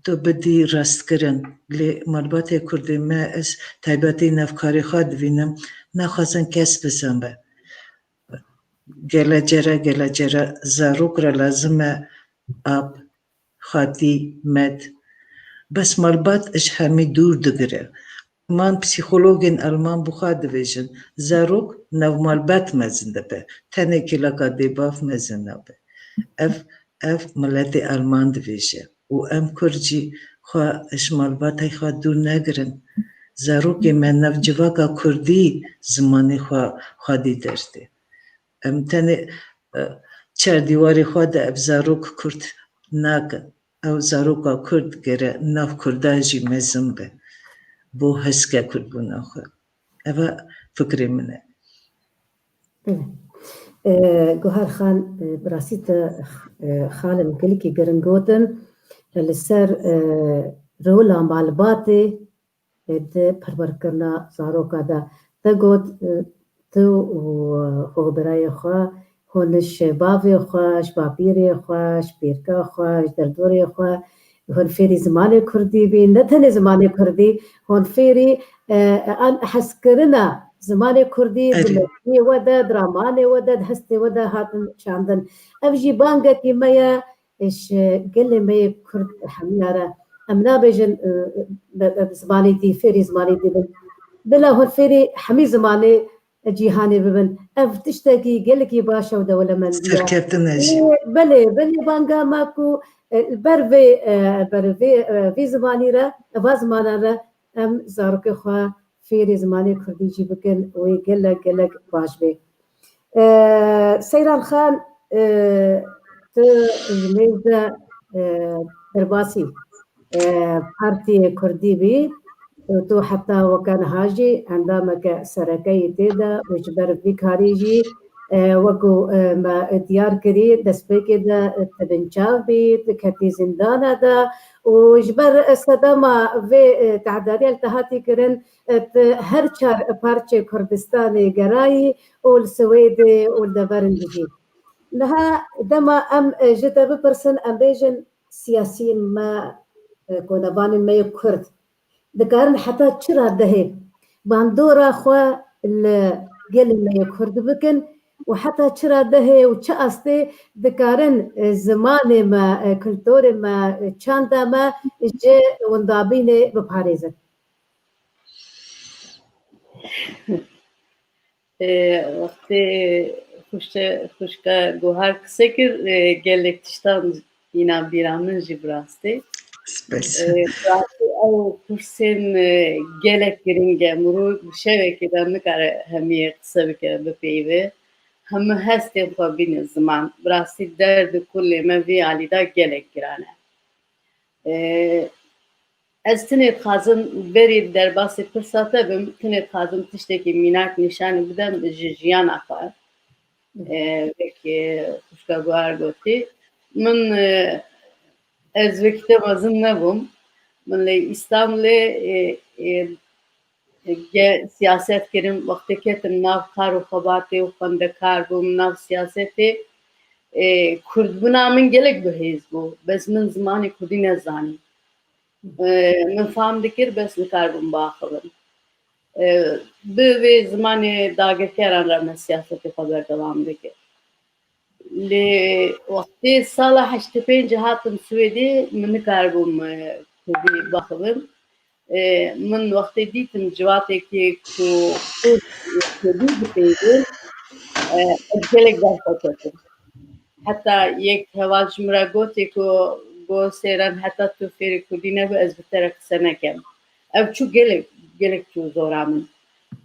tu bidî rastkirin. Lê malbatê kurdê me, ez taybetî nav karê xwe divînim, naxwazin kes bizanbe. Gele care, gele care zarok re lazim e ap, xatî, med. Bes malbat ji hemî dûr digire. Man psîxologên Alman bi xwe dibêjin, zarok nav malbat mezin dibe, tenê kêleka dêbav mezin nabe. Ev, ev miletê Alman dibêje. Û em kurd jî xwe ji malbatê xwe dûr negirin. Zarokê me nav civaka kurdî zimanê xwe xwedî derdê. Em tenê, e, çar dîwarê xwe de ev zarok kurd nakin. Ew zaroka kurd gere nav kurda jî mezin be. Bo heske kurdbûna xwe. Ev e fikrê min e. Belê. E, Guhar Xan, e, bi rastî te, e, xalê min gelekî giring gotin. E, li ser, e, rola malbatê, e, di perwerkirina zaroka de. Te got, e, tu û, e, xwe birayê xwe, hûn ji bavê xwe, ji bapîrê xwe, ji pîrka xwe, ji derdorê xwe, hûn fêrî zimanê kurdî bîn. Ne tenê zimanê kurdî, hûn fêrî, e, an hezkirina zimanê kurdî di Erê. meziyê we de, di ramanê we de, di hestê we de hatin şandin. Ev jî bangekî me ye, ji gelê me yê kurd hemiya re. Em nabêjin, e, be, be, zimanê dî, fêrî zimanê dî bin. Bila hûn fêrî hemî zimanê cîhanê bibin. Ev tiştekî gelekî baş e û dewlemendî ye. Serkeftin e jî. Ê, belê, belê banga me ku, e, li ber vê, e, ber vê, e, vê zimanî re, va zimanan re em zarokê xwe fêrê zimanê kurdî jî bikin, wê gelek, gelek baş bê. E, Seyran Xan, e, tu ji mêz de, e, derbasî, e, partiyê kurdî bî û tu heta weke niha jî endameke sereke yê tê de û ji ber vî karî jî, e, wekû, e, me diyar kirî, destpêkê de tu binçav bî, tu ketî zîndana de û ji ber sedema vê, e, tehdariya li te hatî kirin, e, tu her çar parçê Kurdistanê gerayî û li Swêdê û li deverin dijî. Niha dema em, e, ji te bipirsin, em bêjin siyasiyên me, e, konevanên me yê Kurd dikarin heta çi radehê bandora xwe li gelê me yê Kurd bikin û heta çi radehê û çi astê dikarin, e, zimanê me, e, kulturê me, e, çanda me ji windabînê biparêzin? Ê, wextê xwişe-, xwişka Guhar qise kir, ê, gelek tiştan îna bîra min jî bi rastî. Spas. Ê, bi rastî ew pirsên, ê, gelek giring e. Mirov bi şevekê de nikare hemiyê qise bike, bipeyve. Hemû hestên xwe bîne ziman. Bi rastî derd û kulê me vî alî de gelek giran e. Ê, Ez tenê dixwazim berî derbasî pirsa te bim, tenê dixwazim tiştekî mînak nîşanî bidim ji jiyana xwe. Ê, wekî xwişka Guhar gotî. Min, e, ez wekî te mezin nebûm. Min lê Îstanbulê, e, e, ge-, siyaset kirim. Wextê ketim nav kar û xebatê û xwendekar bûm, nav siyasetê, e, kurdbûna min gelek bihêz bû. Bes min zimanê kurdî nezanî. E, min fam dikir, bes nikaribûm biaxivim. E, bi vê zimanê dagirkeran re me siyasetê xwe berdewam dikir. Lê wextê sala heştê pêncî hatim Swêdê, min nikaribûm, e, kurdî biaxivim. E, min wextê dîtim ciwatekê ku kurd kurdî dipeyvin, e, ez gelek ber xwe ketim. Heta yek heval ji min re gotê ku, got, Seyran, heta tu fêrî kurdî nebî, ez bi te re qise nekem. Ev çû gelek, gelek çû zora min.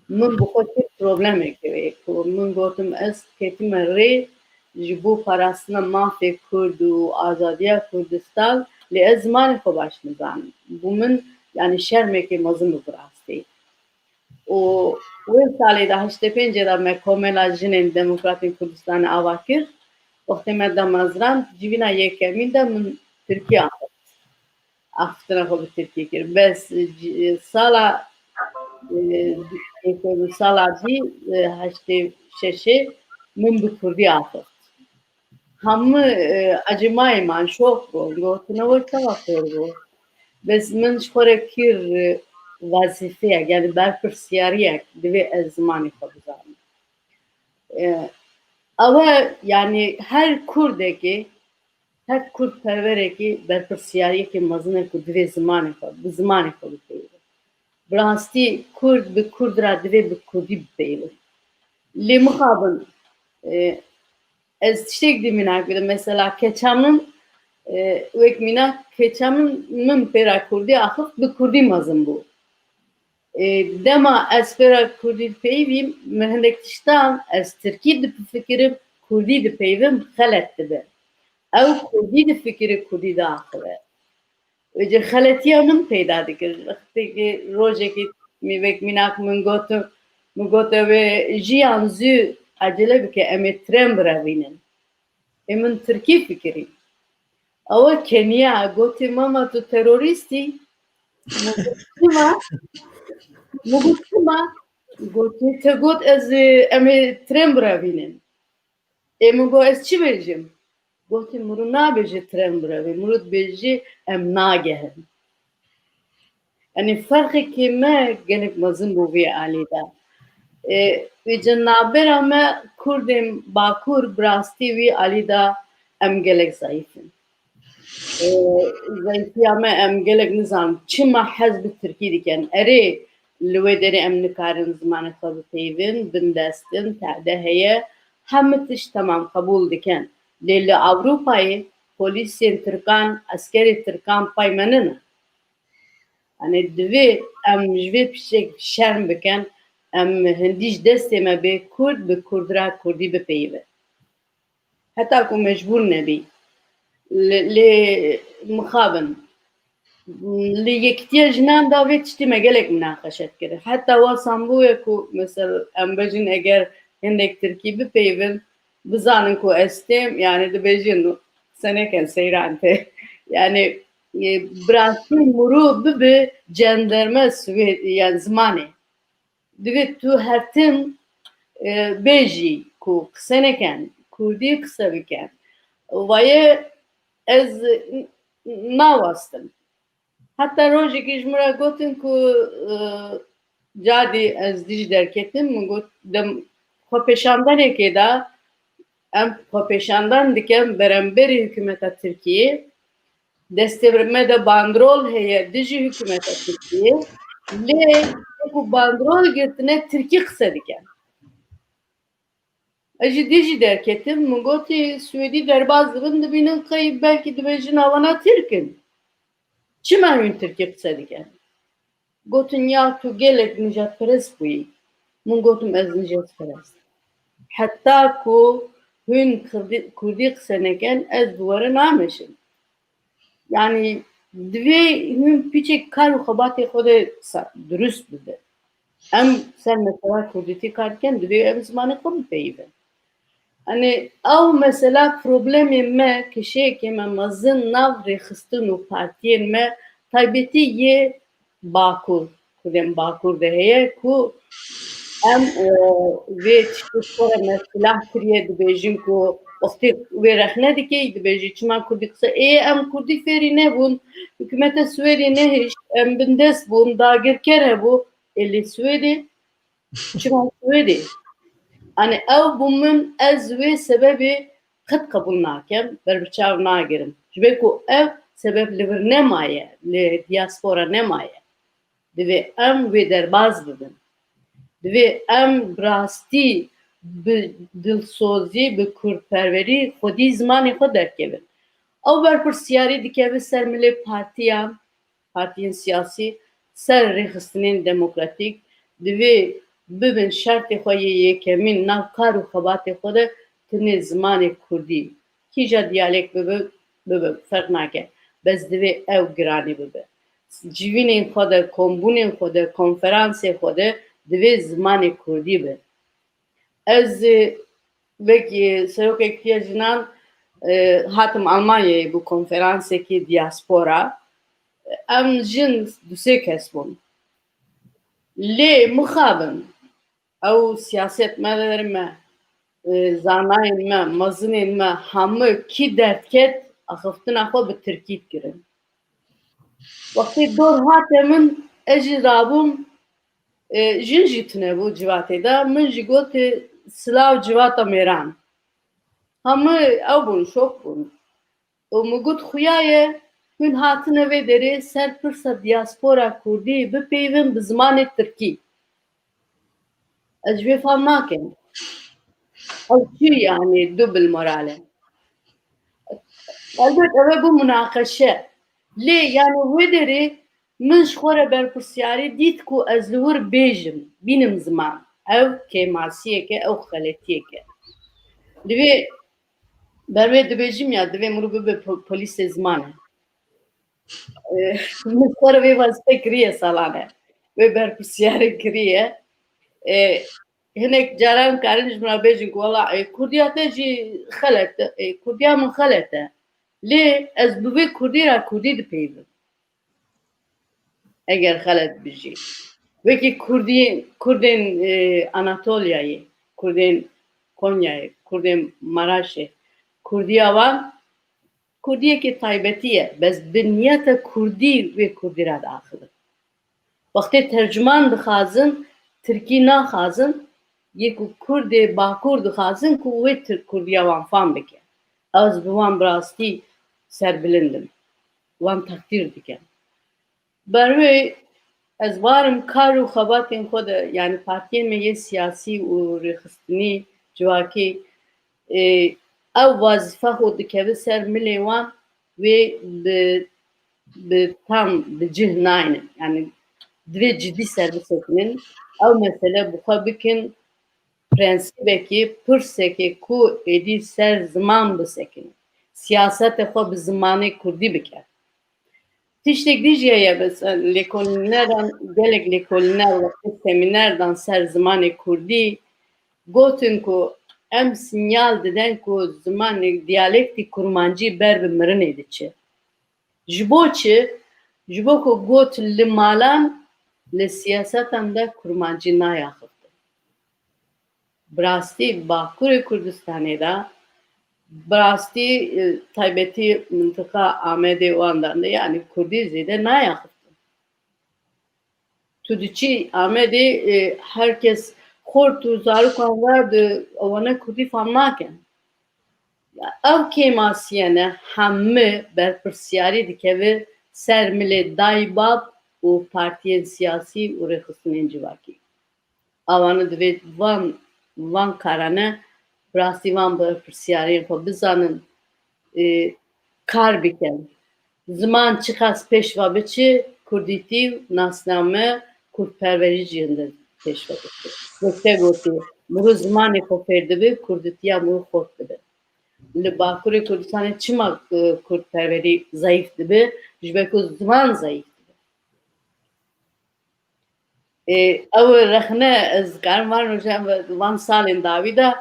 Min bi xwe kir problemekê wê ku min gotim, ez ketime rê ji bo parastina mafê Kurd û azadiya Kurdistan, lê ez zimanê xwe baş nizanim. Bû min, yanî şermekê mezin bû bi rastî. Û wê salê de heştê pêncê de me Komela Jinên Demokratên Kurdistanê ava kir. Wextê me damezrand, civîna yekemîn de min tirkî axift. Axiftina xwe bi tirkî kir. Bes, ci-, sala, e, sala dî, e, heştê şeşê min bi kurdî axift. Hemû, e, ecêmayê man şok bûn, gotin, ew çawa fêr bû? Bes min ji xwe re kir, e, wezîfeyek, yanî berpirsiyariyek, divê ez zimanê xwe bizanim. E, ew e, yanî her kurdekê, her kurdperwerekê berpirsiyariyekê mezin e ku divê zimanê xwe, bi zimanê xwe bipeyve. Bi rastî kurd bi kurd re divê bi kurdî bipeyve. Lê mixabin, e, ez tiştek dî mînak bidim. Mesela keça min, e, wek mînak keça min, min pêra kurdî axift, bi kurdî mezin bû. E, dema ez pêra kurdî dipeyivîm, min hinek tiştan ez tirkî difikirim, kurdî dipeyivim, xelet dibe. Ew kurdî difikire, kurdî diaxive. Vêce xeletiya min peyda dikir. Wextê ku rojekê mîvek mînak min got, min got, ew ê jiyan zû ecele bike, em ê tren birevînin. Ê min tirkî fikirî. Ew e keniya, gotê, mama, tu terorîst î? Min got, çima? Min got, çima? Gotê, te got ez, em ê tren birevînin. Ê min got, ez çi bêjim? Gotî, mirû nabêje tren birevê, mirû dibêje em nagehin. Yanî ferqekê me gelek mezin bû vê alî de. Ê, vêce navbera me Kurdên Bakur bi rastî wî alî de em gelek zayîf in. Ê, zayîfiya me em gelek nizanim çima hez bi tirkî dikin. Erê, Li wê derê em nikarin zimanê xwe bipeyivin, bindestin, tade heye, hemû tişt temam qebûl dikin. Lê li Ewropayê polîsên tirkan, eskerê tirkan pay me nine. Yanî divê em ji vê piçek şerm bikin, em hindî ji destê me bê kurd bi kurd re kurdî bipeyivin. Heta ku mecbûr nebî. Lê, lê mixabin. Li Yekîtiya Jinan de vê tiştê me gelek minaqeşe dikir. Heta wasan bûye ku, mesela, em bêjin eger hindek tirkî bipeyivin, bizanin ku ez têm, yanî dibêjin, qise neken seyran tê. Yanî, e, bi rastî mirov bibe cenderme Swêd, yanî zimanê. Divê tu her tim, e, bêjî ku qise neken, kurdî qise biken. Vaye ez n-, nawastim. Heta rojekî ji min re gotin ku, e, cadî ez dî jî derketim, min got, dem xwepêşandanekê de em xwepêşandan dikin beramberî hikûmeta Tirkiyê, destê me de bandrol heye dijî hikûmeta Tirkiyê, lê wekî bandrol girtine tirkî qise dikin. Ez jî dî jî derketim, min gotî, Swêdî derbas dibin, dibînin qey belkî dibêjin, "Ewana Tirk in. Çima hûn tirkî qise dikin?" Gotin, "Ya tu gelek nijadperest bûyî." Min gotim, "Ez nijadperest. Heta ku hûn kurdî, kurdî qise nekin, ez bi we re nameşim." Yanî divê hûn piçek kar û xebatê xwe de sa-, dirust bibe. Em ser mesela kurdîtî kar dikin, divê em zimanê xwe bipeyivin. Yanî ew mesela problemê me, kişeyekê me mezin nav rêxistin û partiyên me, taybetî yê Bakur, kurdên Bakur de heye ku em, e, vê tiştê xwe re me silah kiriye, dibêjin ku wextê wê rexne dikey, dibêjî çima kurdî qise, ê em kurdî fêrî nebûn, hikûmeta Swêdê nehişt, em bindest bûn, dagirker hebû, ê lê Swêdê, çima Swêdê? Yanî ew bû min, ez wê sebebê qet qebûl nakim, berbiçav nagirim. Ji ber ku ev sebeb li vir nemaye, li diaspora nemaye. Divê em wê derbas bibin. Divê em bi rastî, bi dilsozî, bi kurdperwerî xwedî zimanê xwe derkevin. Ew berpirsiyarî dikeve ser milê partiyan, partiyên siyasî, ser rêxistinên demokratîk, divê bibin şertê xwe yê yekemîn nav kar û xebatê xwe de tenê zimanê kurdî. Kîja diyalek bibe, bibe, ferq nake. Bes divê ew giranî bibe. Civînên xwe de, kombûnên xwe de, konferansê xwe de divê zimanê kurdî be. Ez, e, wek, e, Serokê Yekîtiya Jinan, e, hatim Almanyayê bo konferansekî diaspora. Em jin du sê kes bûn. Lê mixabin, ew siyasetmedar me, e, zanayên me, mezinên me, hemû kî derdket, axiftina xwe bi tirkî dikirin. Wextê dor hate min, ez jî rabûm, e, jin jî tune bû civatê de, min jî got, e, "Silav civata mêran." Hemû ew bûn, şok bûn. Û min got, "Xuya ye, hûn hatine vê derê ser pirsa diaspora kurdî bipeyvin bi zimanê tirkî." Ez ji vê fam nakim. Ew çi, yanî, dubil moral e? Elbet ev e bû munaqeşe. Lê, yanî, wê derê min ji xwe re berpirsiyarî dît ku ez li wir bêjim, bînim ziman. Ew kêmasiyek e, ew xeletiyek e. Divê, ber wê dibêjim ya, divê mirov bibe po-, polîsê ziman e. E, min xwe re vê wezîfe kiriye salan e. Vê berpirsiyarê kiriye. E, hinek caran karin ji min re bêjin ku wela, e, kurdiya te jî xelet e, e, kurdiya min xelet e. Lê ez bi vê kurdî re kurdî dipeyivim. Eger xelet bijî. Wekî kurdî, kurdên, e, Anatolyayê, kurdên Konyayê, kurdên Maraşê, kurdiya wan kurdiyekî taybetî ye, bes bi niyeta kurdî wê kurdî re diaxivin. Wextê tercuman dixwazin, tirkî naxwazin, yê ku kurdê bakur dixwazin ku wê tirk kurdiya wan fam bike. Ez bi wan bi rastî serbilind im. Wan teqdîr dikim. Ber wê Ez warim kar û xebatên xwe de, yani partiyên me yê siyasî û rêxistinî civakî, e, ew wazife xwe dikeve ser milê wan, wê bi, bi tam bi cih naynin. Yani divê cidî ser bisekinin. Ew mesele bi xwe bikin prensîbekê, pirsekê ku êdî ser ziman bisekinin. Siyasetê xwe bi zimanê kurdî bikin. Tiştek dî jî heye, mesela lêkolînerdan, gelek lêkolîner wextê semînerdan ser zimanê kurdî gotin ku em sinyal didin ku zimanê diyalektî kurmancî ber bi mirinê diçe. Ji bo çi? Ji bo ku got li malan, li siyasetan de kurmancî nayaxiftin. Bi rastî Bakurê Kurdistanê de, bi rastî, e, taybetî mintiqa Amedê wan de, yani kurdî zêde nayaxiftin. Tu diçî Amedê, e, her kes xort û zarokan ve di wana kurdî fam nakin. Ya, ev kêmasiyene hemû berpirsiyarî dikeve ser milê dayî bab û partiyên siyasî û rêxistinên civakî. Awana divê van, van karane bi rastî van berpirsiyariyên xwe bizanin, e, kar bikin. Ziman çiqas pêş ve biçi, kurdîtî û nasname kurdperwerî jî hinde pêş ve biçi. Wek te gotî, mirov zimanê xwe fêr dibe, kurdîtiya mirov xort dibe. Li Bakurê Kurdistanê çima, e, kurdperwerî zayîf dibe? Ji ber ku ziman zayîf dibe. Ê, ew rexne, ez karim van rojan, van salên dawî de,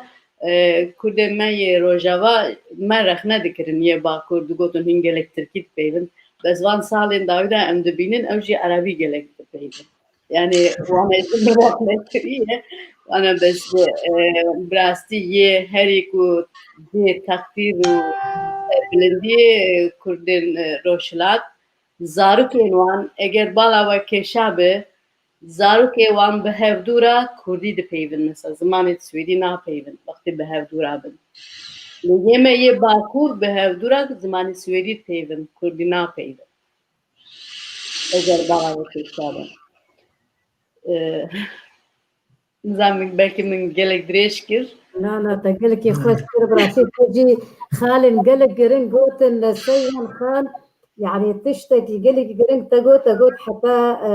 e, Kurdên me yê Rojava me rexne dikirin, yê Bakur digotin hûn gelek Tirkî dipeyvin. Bes van salên dawî de em dibînin, ew jî Erebî gelek dipeyvin. Yani, wana jî min rexne kiriye. Wana bes, e, bi rastî yê herî ku dê teqdîr û serbilindiyê Kurdên, e, Rojhilat, zarokên wan, eger bala we kêşa be, zarokê wan bi hevdû re kurdî dipeyvin. Mesela zimanê swêdî napeyvin, wextê bi hevdû re bin. Lê yê me yê Bakur bi hevdû re zimanê swêdî dipeyvin, kurdî napeyvin. Eger bala we kêşa be. E, Nizanim, belkî min gelek dirêj kir. Na, na, te gelekî xweş kir, bi rastî te jî xalên gelek giring gotin, li ser wan xan, yani tiştekî gelekî giring te got, te got heta, e,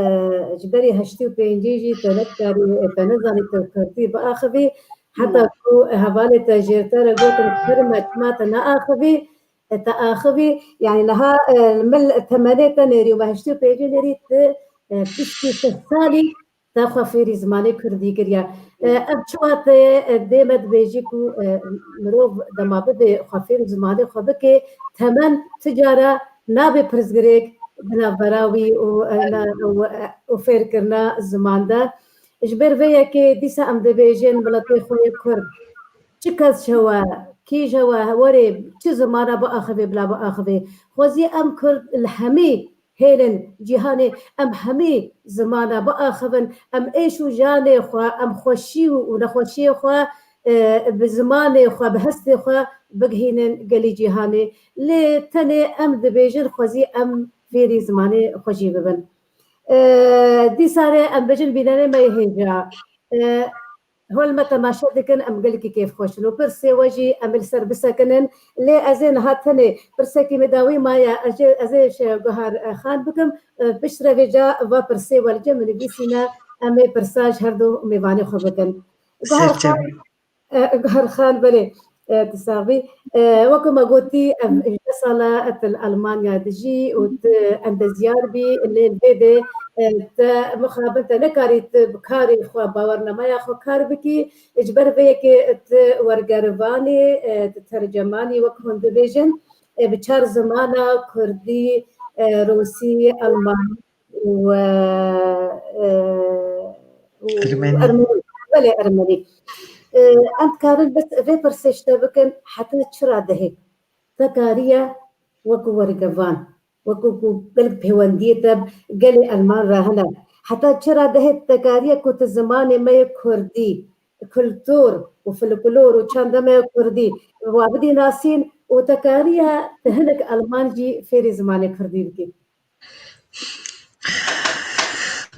ji berî heştê û pêncî jî te nedikarî, e, te nezanî te kurdî biaxivî, heta ku hevalê te jêr te re gotin, kirme, çima te neaxivî, e, te axivî, yani niha, e, min temenê te nêrî û me heştê û pêncî nêrî tu, e, piştî sih salî, te xwe fêrî zimanê kurdî kiriye. E, ev çawa te, e, dê me dibêjî ku, e, mirov dema bibe xwe fêrî zimanê xwe bike, temen ti cara nabe pirsgirêk di navbera wî û, e, na, û, e, û fêrkirina ziman de. Ji ber vê yekê dîsa em dibêjin miletê xwe yê Kurd. Çi kes hewe, kî ji hewe, werê çi zimana biaxivê, bila biaxivê. Xwezî em Kurd li hemî hêlên cîhanê em hemî zimana biaxivin, em êş û janê xwe, em xweşî û nexweşiyê xwe, e, bi zimanê xwe, bi hestê xwe bigihînin gelî cîhanê. Lê tenê em dibêjin xwezî em fêrî zimanê xwe jî bibin. E, dîsa rê em bêjin bînerê me yê hêja. E, Hol me temaşe dikin, em gelekî kêfxweş in û pirsê we jî em ê li ser bisekinin. Lê ez ê niha tenê pirsekî me dawî maye, ez ê, ez ê ji Guhar, e, Xan bikim, e, piştre vêca va pirsê we li cem min nivîsîne, em ê pirsa ji her du mêvanê xwe bikin. Guhar Xan, e, Guhar Xan, belê, e, tu sax bî. E, wekî me gotî, ev hejde sala tu li Almanya dijî û tu endezyar bî, lê li vê de, e, te mixabin te nekarî tu bi karê xwe, bawernameya xwe kar bikî. Ji ber vê yekê tu wergerivanî, e, tu tercemanî, wek hûn dibêjin, e, bi çar zimana kurdî, e, rûsî, almanî û, e, e, û Ermenî. Ermenî. Belê, ermenî. E, em dikarin bes vê pirsê ji te bikin, heta çi radehê te kariye wekî wergevan, wekî ku gelek pêwendiyê te gelê Elman re hene, heta çi radehê te kariye ku tu zimanê me yê kurdî, kultur û folklor û çanda me ya kurdî wa bidî nasîn û te kariye tu hinek Elman jî fêrî zimanê kurdî bikî?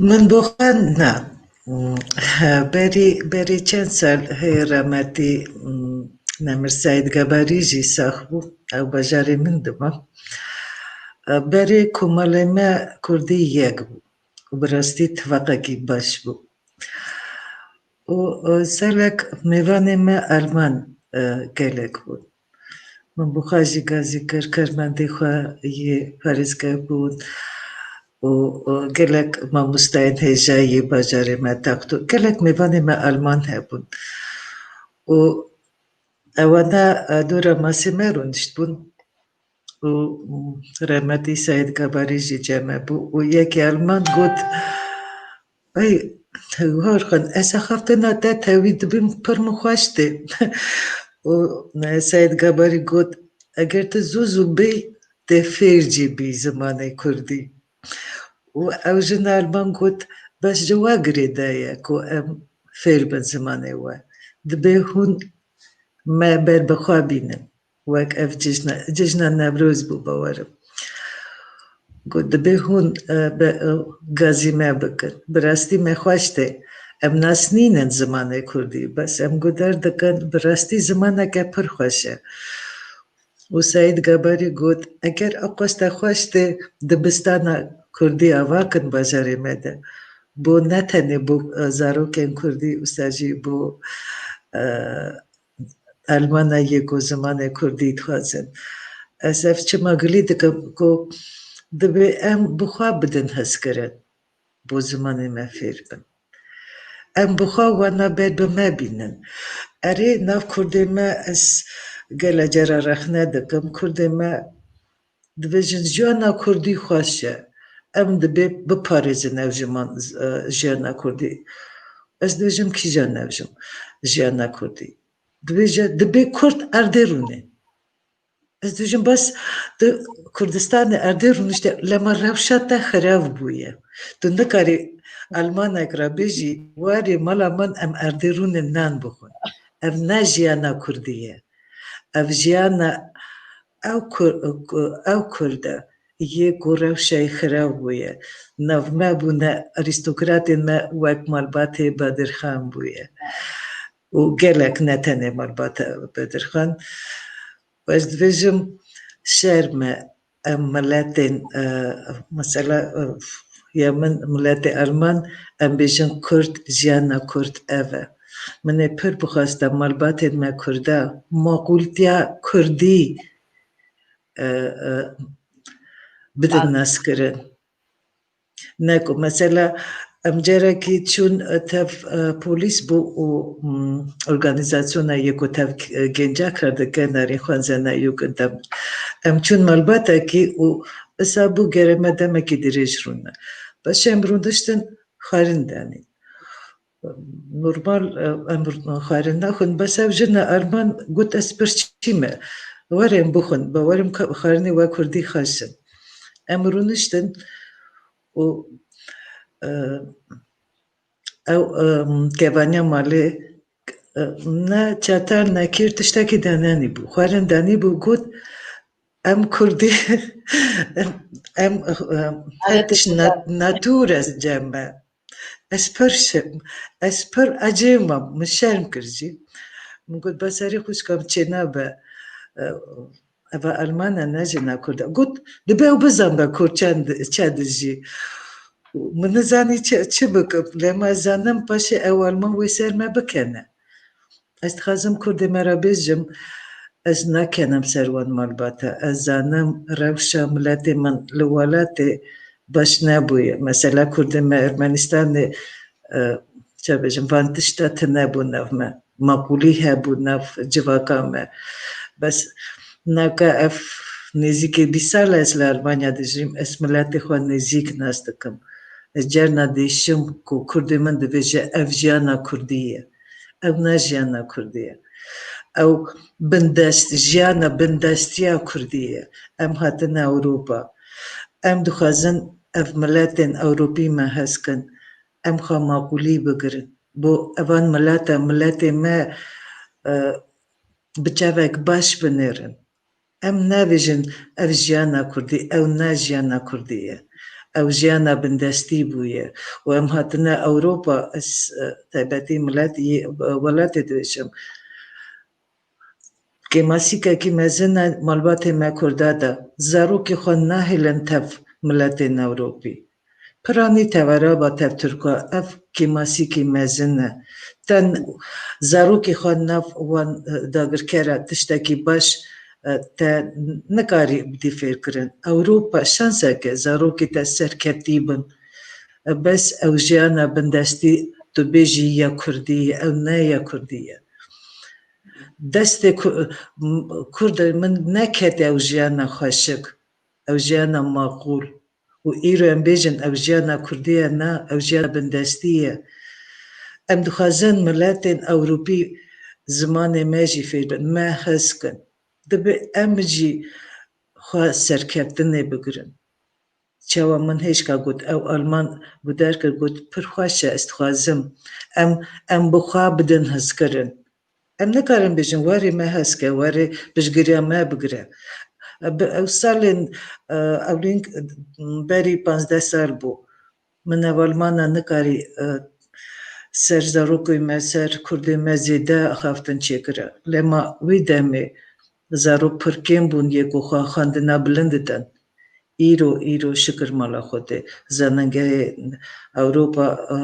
Min bo xwe ne. Berî, berî çend sal hê remetî Nemir Seîd Gebarî jî sax bû. Ew bajarê min dima. Berê komelê me kurdî yek bû. Û bi rastî tifaqekî baş bû. Û, û serek mêvanê me Alman, e, gelek bûn. Min bi xwe jî gazî kir, karmendê xwe yê parêzger bûn û, û gelek mamostayên hêja yê bajarê me, doktor, gelek mêvanê me Alman hebûn. Û ewana, e, dora masê me rûniştbûn û, mm, remetî Seîd Gabarî jî cem me bû û yekê Alman got, Ey, Hewar xan, ez axaftina te tewî dibim pir min xweş tê. Û, e, Seîd Gabarî got, Eger tu zû zû bêy, tê fêr jî bî zimanê kurdî. Û ew jin Alman got, Bes ji we girêdaye ku em fêr bin zimanê we. Dibê hûn me ber bi xwe bînin. Wek ev cejna, cejna Newroz bû, bawerim. Got, Dibê hûn, e, be, e, gazî me bikin. Bi rastî me xweş tê. Em nas nînin zimanê kurdî. Bes em guder dikin. Bi rastî zimaneke pir xweş e. Û Seîd Gabarî got, Eger ew qas te xweş tê, dibistana kurdî ava kin bajarê me de. Bo ne tenê bo, e, zarokên kurdî, wisa jî bo, e, Almana yê ku zimanê kurdî dixwazin. Ez ev çima gilî dikim ku dibê em bi xwe bidin hezkirin, bo zimanê me fêr bin. Em bi xwe wana ber bi me bînin. Erê, nav kurdê me ez gele cara rexne dikim. Kurdê me dibêjin, jiyana kurdî xweş e. Em dibê biparêzin ev jiman, e, jiyana kurdî. Ez dibêjim, kîjan ev jim-, jiyana kurdî? Dibêje, dibê kurd erdê rûnê. Ez dibêjim, bes tu Kurdistanê erdê rûnişte, lema rewşa te xirav bûye. Tu nikarî Almanek re bêjî, warê mala min em erdê rûnê nan bixwin. Ev ne jiyana kurdî ye. Ev jiyana ew kur-, ew kurd e, yê ku rewşa yê xirav bûye. Nav me bûne arîstokratên me wek malbatê Bedirxan bûye. Û gelek, ne tenê malbata Bedirxan. Ez dibêjim şerm e em miletên, e, mesela, e, ya min miletê Alman, em bêjin Kurd, jiyana Kurd ev e. Min ê pir bixwesta malbatên me Kurda, maqûltiya Kurdî, e, e, bidin naskirin. Ne ku mesela em carekî çûn, e, tev, e, polîs bû û, mm, organîzasyona yê ku tev, e, genca kar dike, nerî xwenzena yû ku dem. Em çûn malbatekî û isa bû gere me demekî dirêj rûne. Paşê em rûniştin xwarin danîn. Normal, e, em xwarin naxwin, bes ev jina Alman got, Ez pirçî me. Werin bixwin, ba werin ka-, xwarinê we kurdî xweş in. Em rûniştin û, e, ew, e, kevaniya malê, e, ne çeter, ne kêr, tiştekî de nenî bû. Xwarin danî bû, got, Em kurdî, em, em, her tişt na-, nature cem me. Ez pir şi-, ez pir ecêb mam, min şerm kir jî. Min got, Beserê xwişka min çênabe, e, eva Alman e, ne jina kurd e. Got, Dibe ew bizanbe kurd çend, çi dijî. Min nizanî çi, çi bikim. Lema ez zanim paşê ew Alman wê ser me bikene. Ez dixwazim kurdê me re bêjim, ez nakenim ser wan malbata. Ez zanim rewşa miletê min li welatê baş nebûye. Mesela kurdê me Ermenistanê, e, çi bêjim, van tişta tune bû nav me. Maqûlî hebû nav civaka me. Bes naka ev nêzîkê bîst sal e ez li Almanya dijîm, ez miletê xwe nêzîk nas dikim. Ez cerna dêşim ku kurdê min dibêje ev jiyana kurdî ye. Ew ne jiyana kurdî ye. Ew bindest, jiyana bindestiya kurdî ye. Em hatine Ewropa. Em dixwazin ev miletên Ewropî me hez kin. Em xwe maqûlî bigirin. Bo evan mileta, miletê me, e, bi çavek baş binêrin. Em nabêjin ev jiyana kurdî, ew ne jiyana kurdî ye. Ew jiyana bindestî bûye û em hatine Ewropa, ez, e, taybetî milet yê, e, welatê dibêjim. Kêmasîkekî mezin e malbatê me Kurda de. Zarokê xwe nahêlin tev miletên Ewropî. Piranî tevera ba tev Tirka, ev kêmasîkî mezin e. Te n-, zarokê xwe nav wan, e, dagirkera tiştekî baş, e, te nikarî bidî fêrkirin. Ewropa şanseke zarokê te serketî bin. E, bes ew jiyana bindestî tu bêjî ya Kurdî ye, ew ne ya Kurdî ye. Destê Ku-, m-, Kurd min nekete ew jiyana xweşik, ew jiyana maqûl. Û îro em bêjin ew jiyana Kurdî ye, na, ew jiyana bindestî ye. Em dixwazin miletên Ewropî zimanê me jî fêr bin, me hez kin. Dibe em jî xwe serkeftinê bigirin. Çawa min hêşka got, ew Alman guhdar kir, got, pir xweş e, ez dixwazim. Em, em bi xwe bidin hezkirin. Em nikarin bêjin, werê me hez ke, werê piştgiriya me bigire. Bi ew salên, e, ewlîn berî panzdeh sal bû. Min ev Almana nikarî, e, ser zarokê me, ser Kurdê me zêde axaftin çêkire. Lê ma wî demê zarok pir kêm bûn yê ku xwe xwendina bilind didin. Îro, îro şikir mala Xwedê. Zanîngehê Ewropa, e,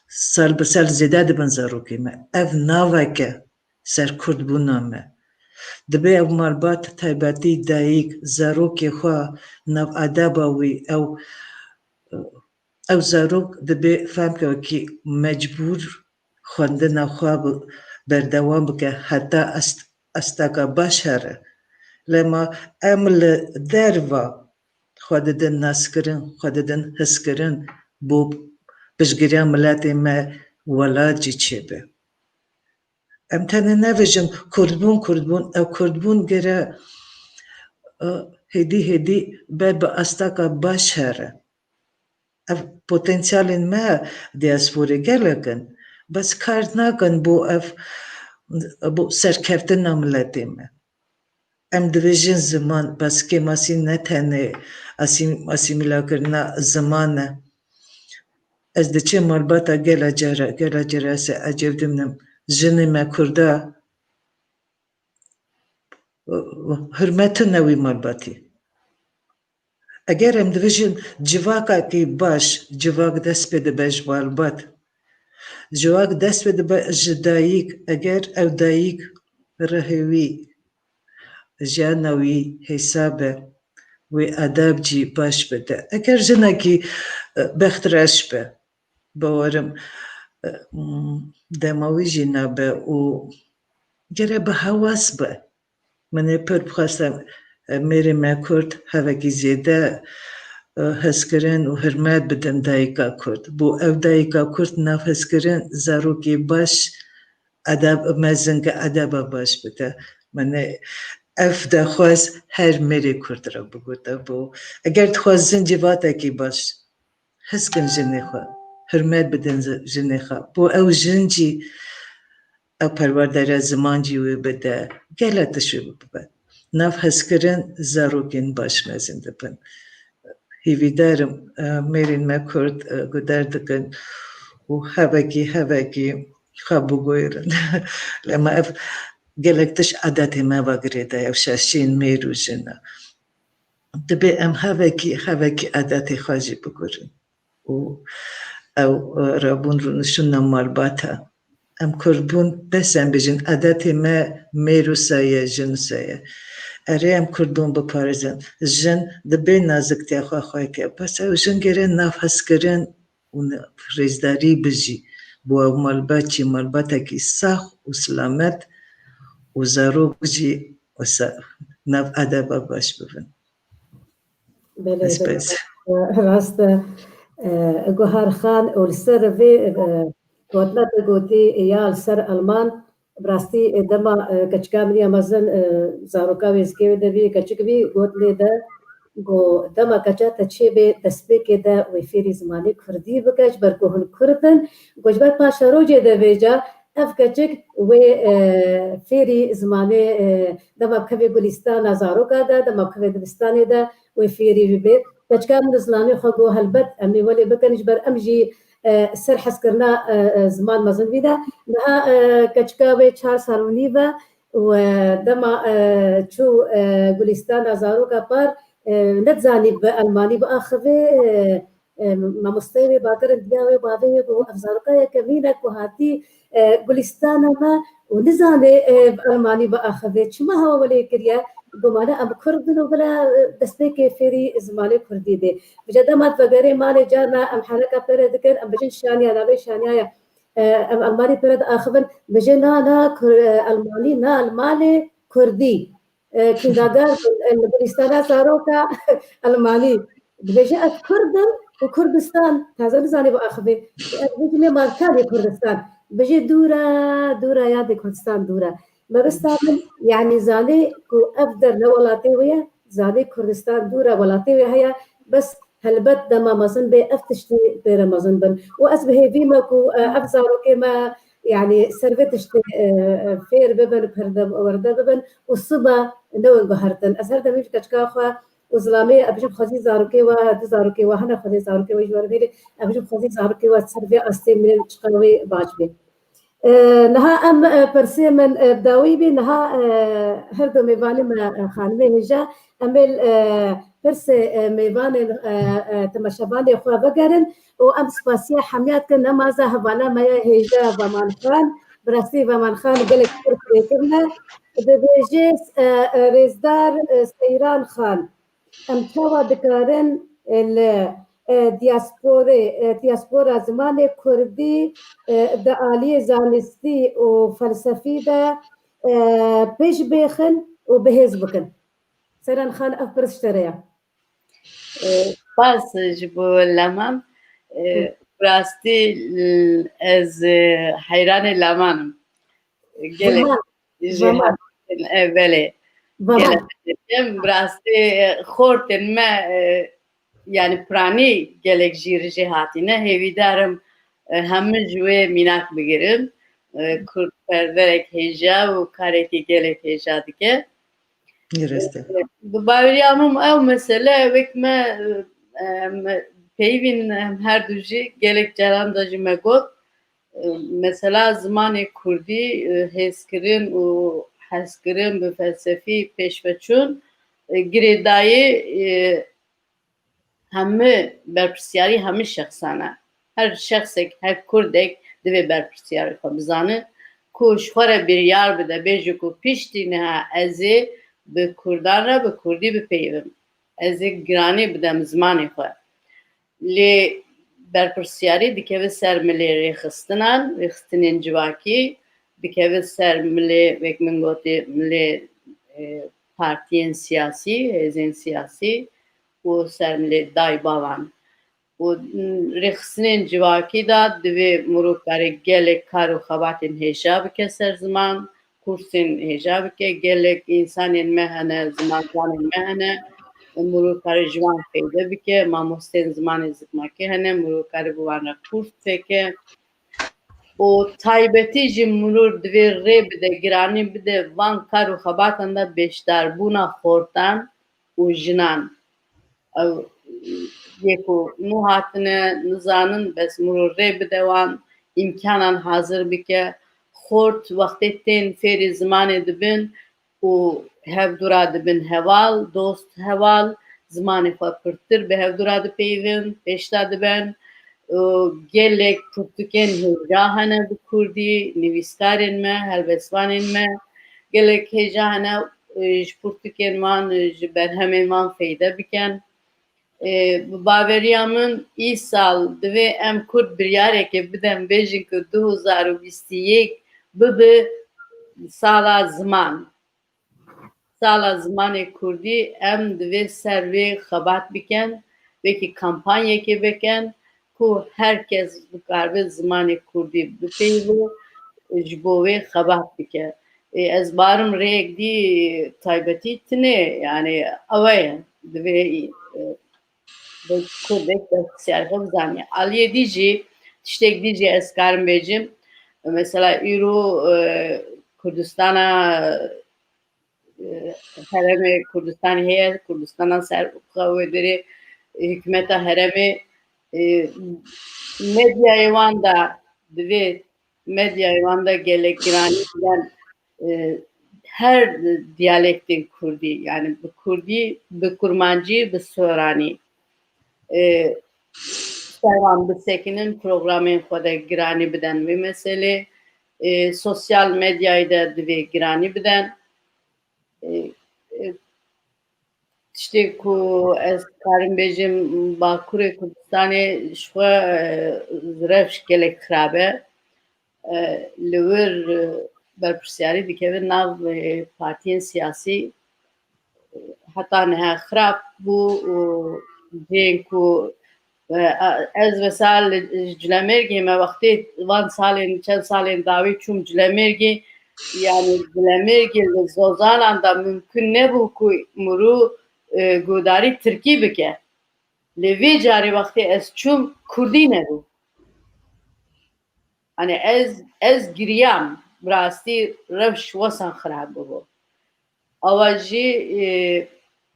sal bi sal zêde dibin zarokê me. Ev navek e ser kurdbûna me. Dibe ew malbat taybetî dayik, zarokê xwe nav edeba wî, ew, ew zarok dibe fehm ke wekî mecbûr xwendina xwe bi-, berdewam bike heta est-, asteka baş here. Lema em li derva xwe didin naskirin, xwe didin hiskirin, bo piştgiriya miletê me welat jî çêbe. Em tenê nevêjin kurdbûn, kurdbûn, ew kurdbûn gere, e, hêdî hêdî ber bi astaka baş here. Ev potensialên me diasporê gelek in. Bes kar nakin bo ev, bo serkeftina miletê me. Em dibêjin ziman, bes kêmasî ne tenê asîm-, asîmîlakirina ziman e. Ez diçim malbata gela cara, gela cara se ecêb dimnim. Jinê me Kurda, hurmetin e wî malbatî. Eger em dibêjin civakekî baş, civak dest pê dibe ji malbat. Civak dest pê dibe ji dayik, eger ew dayik rihê wî, jiyana wî hêsa be, wê edeb jî baş bide. Eger jinekî, e, bextreş be, bawerim, e, m, dema wî jî nabe û gere bi hewas be. Min ê pir bixwest em, e, mêrê me Kurd hevekî zêde, e, hezkirin û hurmet bidin dayika Kurd. Bo ew dayika Kurd nav hezkirin zarokê baş edeb mezin ke edeba baş bide. Min ê ev daxwaz her mêrê Kurd re bigota bo. Eger dixwazin civatekî baş, hizkin jinê xwe, hurmet bidin zi-, jinê xwe. Bo ew jin jî ew perwerdere ziman jî wê bide, gelek tişt wê bibe. Nav hezkirin zarokên baş mezin dibin. Hîvîdar im, e, mêrên me Kurd, e, guhdar dikin û hevekî, hevekî xwe biguherin. Lema ev gelek tişt edetê me ve girêdayî ye, ew şaşiyên mêr û jin e. Dibe em hevekî, hevekî edetê xwe jî bigurin. Û ew, e, rabûn rûnişûna malbat e. Em Kurd bûn, bes em bêjin, edetê me mêr wisa ye, jin wisa ye. Erê, em Kurd bûn biparêzin. Jin dibe naziktiya xwe xwe ke. Bes ew jin gere nav hezkirin û ne-, rêzdarî bijî. Bo ew malbat jî malbatekî sax û silamet û zarok jî wisa nav edeba baş bibin. Belê, Ez belê, bes. Rast e. E, Guhar Xan, û li ser vê, e, gotina te gotî ya li ser Alman, bi rastî, e, dema, e, keçika min ya mezin, e, zaroka wê zikê wê de bî, keçik bî, got lê de, got, dema keça te çêbê destpêkê de wê fêrî zimanê kurdî bike, ji ber ku hûn kurd in, got, ji ber paşerojê de vêca, ev keçik wê, e, fêrî zimanê, e, dema bikeve gulîstana zaroka de, dema bikeve dibistanê de wê fêrî bibe. Keçika min zilamê xwe got, helbet em ê welê bikin, ji ber em jî, e, ser hezkirina, e, e, ziman mezin bîne. Niha, e, keçika wê çar sal û nîv e û, e, dema, e, çû, e, Gulîstana Zaroka Par, e, nedizanî bi elmanî biaxivê, e, e, mamosteyê wê bakirin diya wê bavê wê bû, ev zaroka yekemîn e ku hatî, e, Gulîstana me û nizane, e, bi elmanî biaxivê. Çima hewa welê kiriye? Gomane em kurd bin û bila, e, destpêkê fêrî zimanê kurdî bê. Vêca dema vegerê malê carna em hereka pere dikin, em bijin şaniya, navê şaniya ye. E, em elmanî pere diaxivin, bijê na, na, kur-, e, elmanî, na, li malê kurdî. E, kindergarten, e, li Gulîstana Zaroka elmanî. Dibêje, ez kurd im û Kurdistan, taze nizanî biaxivê. Ez bijimê markalê Kurdistan. Bijê dûr e, dûr e, yadê Kurdistan dûr e. Mebista min, yanî zanê ku ev der ne welatê wê ye, zanê Kurdistan dûr e, welatê wê heye, bes helbet dema mezin bê ev tiştî pê re mezin bin. Û ez bi hêvî me ku, e, ev zarokê me, yanî ser vê tiştê, e, e, fêr bibin, perde, werde bibin û sibe ne win guhertin. Ez her demê ji keçika xwe û zilamê, ez bijim xwezî zarokê we, du zarokê we hene, xwezî zarokê we ji we re bêrê, ez bijim xwezî zarokê we ser vê astê mirin çiqa wê baş bê. E, niha em, e, pirsê min, e, bi dawî bî, niha, e, her du mêvanê me, e, xanimê hêja, em ê, e, pirsê, e, mêvanên, e, e, temaşevanê xwe vegerin û em spasiya hemiya dikin, nemaza hevala me ya hêja Vaman Xan, bi rastî Vaman Xan gelek pirs lê kirine, dibêje, e, e, rêzdar, e, Seyran Xan. Em çawa dikarin, e, li, e, diasporê, e, diaspora zimanê kurdî, e, di aliyê zanistî û felsefî de, e, pêş bêxin û bihêz bikin? Seyran Xan, ev pirs ji te re ye. E, spas ji bo leman. E, Hı. Rastî, e, ez, e, heyranê leman im. Gelek Zeman, jêhatî zeman. Kirin, e, belê. Zeman. Gelek em rastî, e, xortên me, e, yanî piranî gelek jî jêhatî ne. Hêvîdar im, e, hemû ji wê mînak bigirin. E, Hı. Kurd perverek hêja û karekî gelek hêja dike. Rêste. E, bi baweriya min ew mesele wek me, e, em peyivîn em her du jî gelek caran de jî me got, e, mesela zimanê kurdî, e, hêzkirin û hezkirin bi felsefî pêşveçûn, e, girêdayî, e, hemî berpirsyarî hemî şexsan e. Her şexsek, her kurdek divê berpirsyarê xwe bizane ku ji xwe re biryar bide, bêje ku piştî niha ez ê bi kurdan re bi kurdî bipeyivim. Ez ê giranî bidem zimanê xwe. Lê berpirsyarî dikeve ser milê rêxistinan, rêxistinên civakî, dikeve ser milê, wek min gotî, milê, e, partiyên siyasî, hêzên siyasî û ser milê daybavan. Û, mm, rêxistinên civakî de divê mirov kare gelek kar û xebatên hêja bike ser ziman, kursên hêja bike, gelek însanên me hene, zimanzanên me hene, mirov kare ji wan feyde bike, mamosteyên zimanê zikmakî hene, mirov kare bi wan re kurs fêke. Û taybetî jî mirov divê rê bide, giranî bide van kar û xebatan de beşdarbûna xortan û jinan. Ew yê ku nû hatine, nizanin, bes mirov rê bide wan, îmkanan hazir bike. Xort wextê tên fêrî zimanê dibin û hevdû re dibin heval, dost heval, zimanê xwe pirtir bi hevdû re dipeyivin, pêş de dibin. Û gelek pirtûkên hêja hene bi kurdî, nivîskarên me, helbestvanên me, gelek hêja hene, e, ji pirtûkên wan, e, ji berhemên wan feyde bikin. E, bi baweriya min îsal divê em kurd biryareke bidin, bêjin ku du hezar û bîst û yek bibe sala ziman. Sala zimanê kurdî, em divê ser vê xebat bikin, wekî kampanyekê bikin ku her kes bikaribe zimanê kurdî bipeyve, ji bo wê xebat bike. Ê, ez barim rêyek dî taybetî tune, yani ew e, divê, e, bi kurdek berpirsiyarê xwe bizaniye. Aliyê dî jî, tiştek dî jî ez karim bêjim. Mesela îro, e, Kurdistana, e, herêmê Kurdistanê heye, Kurdistana ser xwe wê derê, hikûmeta herêmê, e, medyayê wan de divê medyayê wan de gelek giranî bidan, e, her diyalektên kurdî, yani bi kurdî, bi kurmancî, bi soranî, e, ser wan bisekinin, programên xwe de giranî biden vê meselê. E, sosyal medyayê de divê giranî biden. E, e, tiştê ku ez karim bêjim, Bakurê Kurdistanê ji xwe, e, rewş gelek xirab e. E, li wir, e, berpirsyarî dikeve nav, e, partiyên siyasî, e, heta niha xirab bû û cihên ku, e, ez mesela li Cilemêrgê me wextê van salên, çend salên dawî çûm Cilemêrgê, yani Cilemêrgê li Zozanan de mimkun nebû ku mirû, e, guhdarî tirkî bike. Lê vê carê wextê ez çûm kurdî nebû. Hani ez, ez giriyam, bi rastî rewş wesan xirab bûbû. Awa jî, e,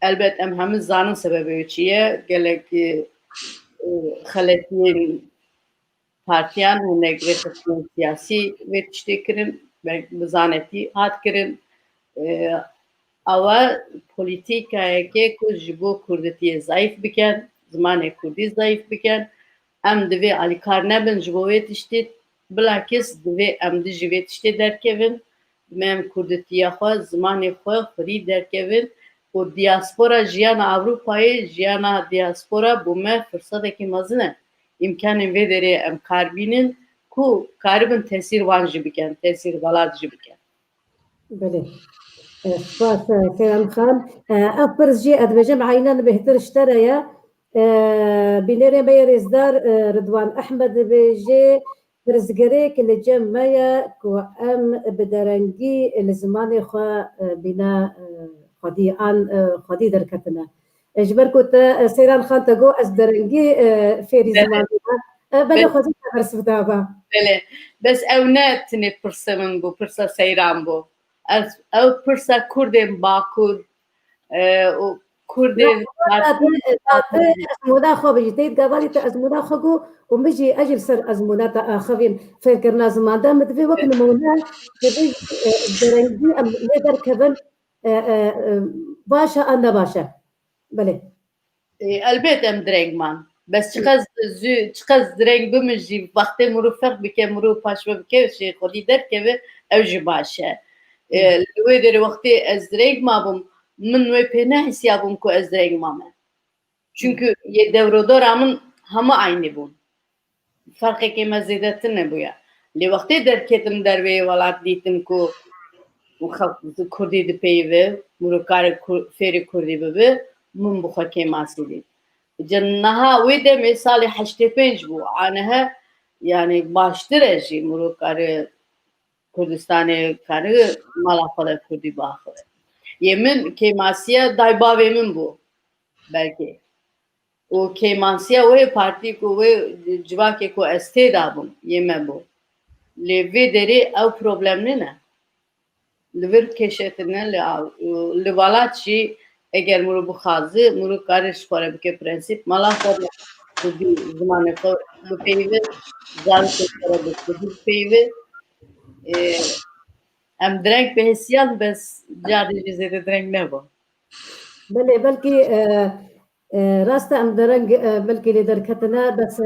elbet em hemû zanin sebebê wê çi ye. Gelek, e, e, xeletiyên partiyan, hinek rêxistinên siyasî vê tiştê kirin, belk bi zanetî hat kirin. E, awa polîtîkayeke ku ji bo kurditiyê zayîf biken, zimanê kurdî zayîf biken, em divê alîkar nebin ji bo vê tiştê, bilakis divê em dijî vê tiştê derkevin, divê em kurditiya xwe, zimanê xwe xwedî derkevin û diaspora, jiyana Ewropayê, jiyana diaspora bo me firsetekî mezin e. Îmkanên vê derê em kar bînin ku karibin tesîr wan jî bikin, tesîr welat jî bikin. Belê. E, spas, e, Kerem Xan. E, ev pirs jî ez dibêjim eynen bêhtir ji te re ye. E, bînerê me yê rêzdar, e, Ridwan Ehmed dibêje, pirsgirêk li cem me ye ku em bi derengî li zimanê xwe, e, bîne, e, xwedî an, e, xwedî derketine. E, ji ber ku te, e, Seyran Xan te got ez derengî, e, fêrî Belê. zimanê me. E, belê Belê. xwedî te bersiv daba. Belê. Bes ew ne tinê pirsa min bû, pirsa Seyran bû. Ez, ew pirsa Kurdên Bakur, e, û Kurdên Bakur. Ezmûna xwe bijî. Teyîd Gavalî te ezmûna xwe got û min jî, ez jî li ser ezmûna te axivîm fêrkirina ziman de. Min divê wek nimûne, divê, e, derengî em lê derkevin, e, e, e, baş e an ne baş e. Belê. E, elbet em direng man. Bes çiqas zû, çiqas direng bimin jî, wextê mirov ferq bike, mirov paşve bike, şey xwedî derkeve, ew jî baş e. E, Hı. Li wê derê wextê ez direng mabûm, min wê pê nehisiyabûm ku ez direng mame. Çünkü yê dewrodora min hemû aynî bûn. Ferqekê me zêdetir nebûye. Lê wextê derketim derveyê welat dîtim ku xelk kurdî dipeyive, mirov kare kur-, fêrî kurdî bibe, min bi xwe kêmasî dît. Ca niha wê demê salê heştê pênc bû, aniha yani baştir e jî mirov kare Kurdistanê kare mala xwe de kurdî biaxive. Yê min kêmasiya dayê bavê min bû belkî. Û kêmasiya wê partî ku wê civakê ku ez tê de bûm, yê me bû. Lê vê derê ew problem nîne. Li vir kêşetine li, li welat jî eger mirov bixwaze, mirov kare ji xwe re bike prensîp, mala xwe de kurdî zimanê xwe bipeyive, zarokê xwe re bi kurdî bipeyive. Ê, em direng bihisiyan, bes carê jî zêde direng nebû. Belê, belkî, e, e, rast e, em dereng, e, belkî lê derketine, bes, e,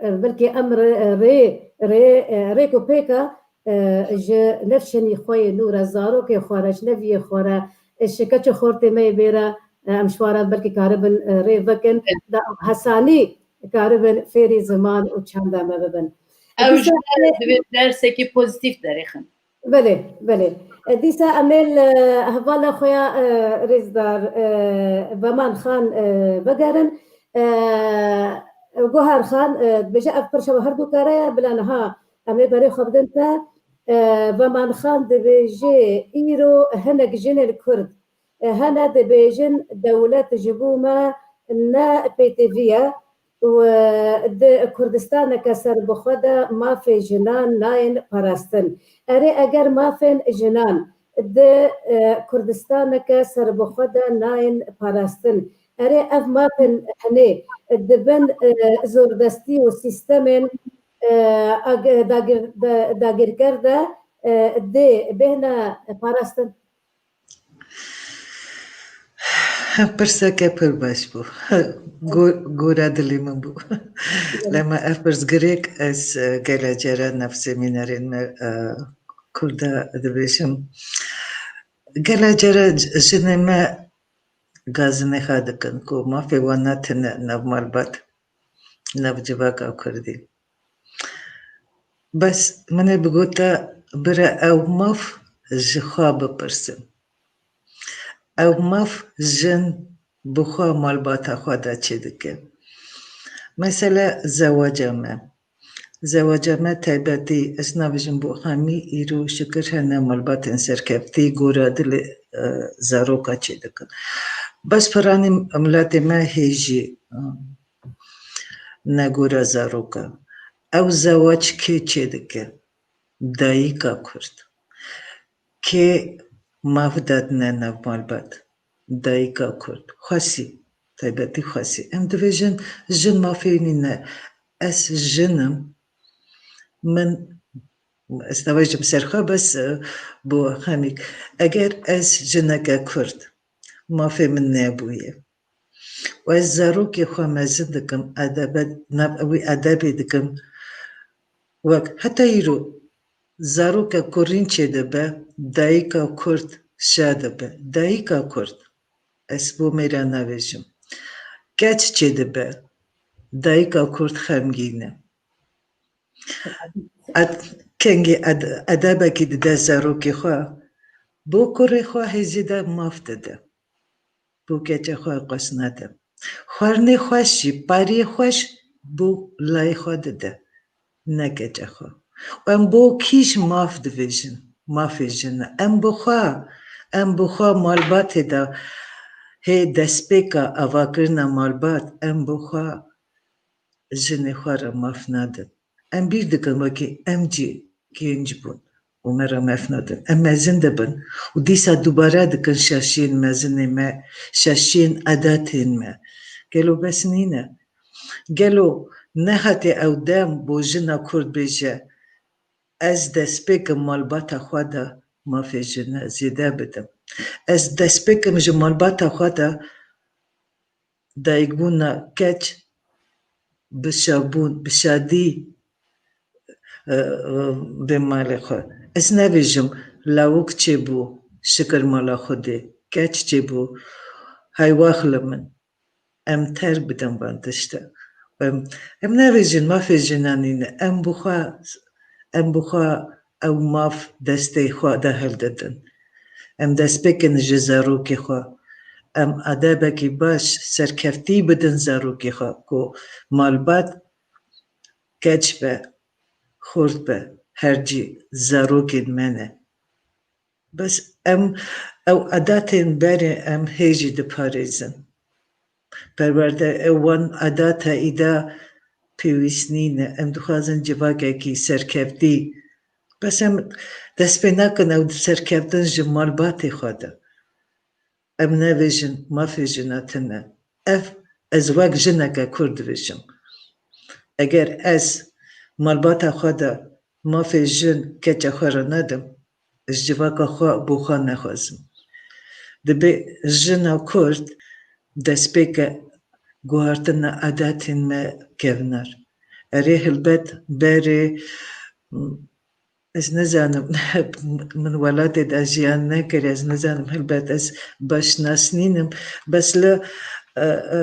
e, belkî em rê, e, rê, rê, e, rêk û pêka, e, ji nefşenî xwe yê nû re, zarokê xwe re, ji neviyê xwe re, e, ji keç û xortê me yê bê re, e, em ji wan re belkî karibin, e, rê vekin, da hesanî karibin fêrî ziman û çanda me bibin. Ew Dîsa ji me re divê dersekî pozîtîf derêxin. Belê, belê. E, dîsa em ê li hevala xwe ya, e, rêzdar, e, Veman Xan, e, vegerin. E, Guhar Xan, e, dibêje ev pirsa we her du kare ye, bila niha em ê berê xwe bidin te. E, Veman Xan dibêje, îro hinek jinên Kurd, e, hene dibêjin dewlet ji bo me ne pêtivî ye. û, e, di Kurdistaneke serbixwe de mafê jinan nayên parastin. Erê, eger mafên jinan di, e, Kurdistaneke serbixwe de nayên parastin, Erê, ev mafên henê di bin, e, zordestî û sîstemên, e, ag-, dagir-, da-, dagirker de, e, dê bêhne parastin? Pirseke pir baş bû. Go-, gora dilê min bû. Lema ev pirs girêk, ez, e, gele cara nav semînerên me, e, Kurda dibêjim. Gele cara c-, jinê me gazinêxa dikin ku mafê wan ne tine nav malbat, nav civaka Kurdî. Bes min ê bigota, bira ew maf ji xwe bipirsin. Ew maf jin bi xwe malbata xwe de çêdike. Mesele zewaca me. Zewaca me taybetî, ez nabêjim bo hemî, îro şikir hene malbatên serkeftî gora dilê, e, zaroka çêdikin. Bes piranî miletê me hê jî, e, ne gora zaroka. Ew zewac kê çêdike? Dayika Kurd. Kê maf dadine nav malbat? Dayika Kurd. Xwesî, taybetî xwesî. Em dibêjin, jin mafê wî nîne. Ez jin im. Min, ez nabêjim ser xwe, bes, e, bo hemîk. Eger ez jineke Kurd, mafê min nebûye û ez zarokê xwe mezin dikim, edebe, nav wî edebê dikim, wek heta îro zaroke kurîn çêdibe, dayika Kurd şa dibe. Dayika Kurd, ez bo mêra nabêjim, keç çêdibe, dayika Kurd xemgîn e. Ed-, kengî ed-, edebekî dide zarokê xwe, bo kurê xwe hê zêde maf dide. Bo keça xwe qas nade. Xwarinê xweş jî, pariyê xweş bo layê xwe dide, ne keça xwe. Em bo kî ji maf dibêjin, mafê jin e. Em bi xwe, em bi xwe malbatê de hê destpêka avakirina malbat, em bi xwe jinê xwe re maf nadin. Em bîr dikin wekî em jî genc bûn û me re maf nadin. Em mezin dibin û dîsa dubare dikin şaşiyên mezinê me, şaşiyên edatên me. Gelo bes nîne? Gelo nehatiye ew dem bo jina Kurd bêje, ez destpêkim malbata xwe de mafê jine zêde bidim. Ez destpêkim ji malbata xwe de dayikbûna keç bi şabûn, bi şadî, e, e, bê malê xwe. Ez nebêjim lawik çêbû şikir mala Xwedê, keç çêbû, hay wax li min. Em terk bidin van tişta. Em, em nebêjin mafê jinan nîne. Em bi xwe, em bi xwe ew maf destê xwe de hildidin. Em destpêkin ji zarokê xwe. Em edebekî baş, serkeftî bidin zarokê xwe ku malbat keç be, xurt be, her cî zarokên me ne. Bes em ew edatên berê em hê jî diparêzin. Perwerde ew wan edata îda pêwîst nîne. Em dixwazin civakekî serkeftî. Bes em dest pê nakin ew serkeftin ji malbatê xwe de. Em nebêjin mafê jina tune. Ev ez wek jineke Kurd dibêjim. Eger ez malbata xwe de mafê jin keça xwe re nedim, ez civaka xwe bo xwe nexwazim. Dibe jina Kurd destpêke guhartina edatên me kevnar. Erê hilbet berê, ez nizanim, min welatê de jiyan nekir, ez nizanim, hilbet ez baş nas nînim, bes li, e, e,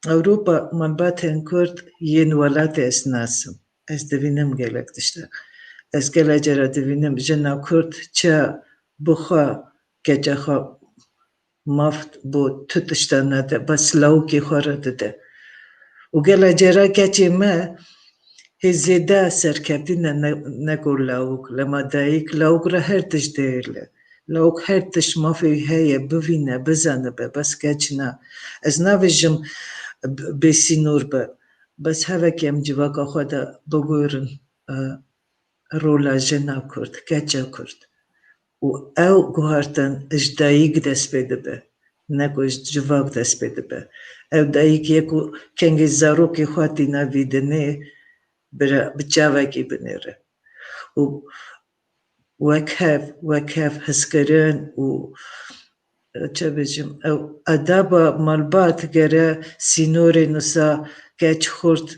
Ewropa malbatên Kurd yên welatê ez nasim. Ez divînim gelek tişta. Ez gelek cara divînim jina Kurd çi bi xwe keça xwe maf bo tu tişta nade, bes lawikê xwe re dide. Û gelek cara keçê me hê zêde serkevtî ne, ne, ne ku lawik, lema dayik, lawik re her tişt dihêle. Lawik her tişt mafê wî heye, bivîne, bizanibe, bes keç na. Ez navêjim b-, bêsînor be, bes hevekê em civaka xwe de bigurin, e, rola jina Kurd, keça Kurd. Û ew guhartin ji dayik dest pê dibe. ne ku ji civak dest pê dibe. Ew dayikê ku kengê zarokê xwe tîne vî dinê, bira bi çavekî binêre. Û wek hev, wek hev hezkirin û, çi bêjim, ew edeba malbat gere sînorên wisa keç xurt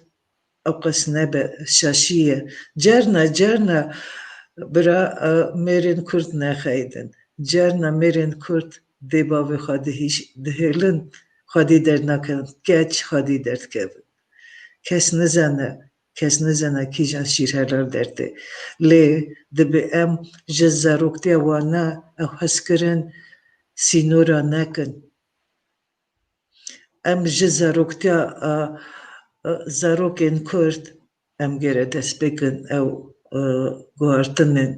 ew qas nebe, şaşî ye. Carna, carna bira, e, mêrên Kurd nexeydin. Carna mêrên Kurd dê bavê xwe dihîş-, dihêlin, xwedî dernakin, keç xwedî derdikevin. Kes nizane, kes nizane kîjan şîrhelal dertê. Lê dibe em ji zaroktiya wana ew hezkirin sînora nekin. Em ji zaroktiya, a, a, zarokên Kurd, em gere dest pê kin ew, e, guhartinên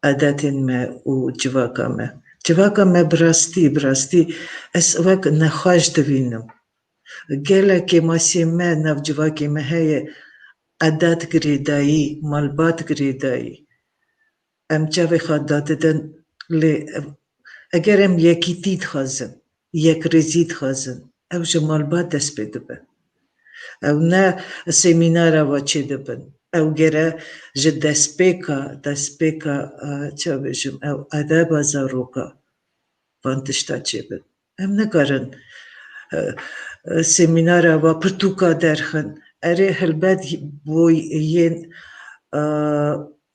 edetên me û civaka me. Civaka me bi rastî, bi rastî ez wek nexweş dibînim. Gelek kêmasiyên me nav civakê me heye, edet girêdayî, malbat girêdayî. Em çavê xwe dadidin, lê ev-, eger em yekîtî dixwazin, yekrêzî dixwazin, ew ji malbat dest pê dibe. Ew ne semînara ve çêdibin. Ew gere ji destpêka, destpêka, e, çi bêjim, ew edeba zaroka van tişta çêbin. Em nikarin, e, e, semînara ve pirtûka derxin. Erê, helbet bo yên, e,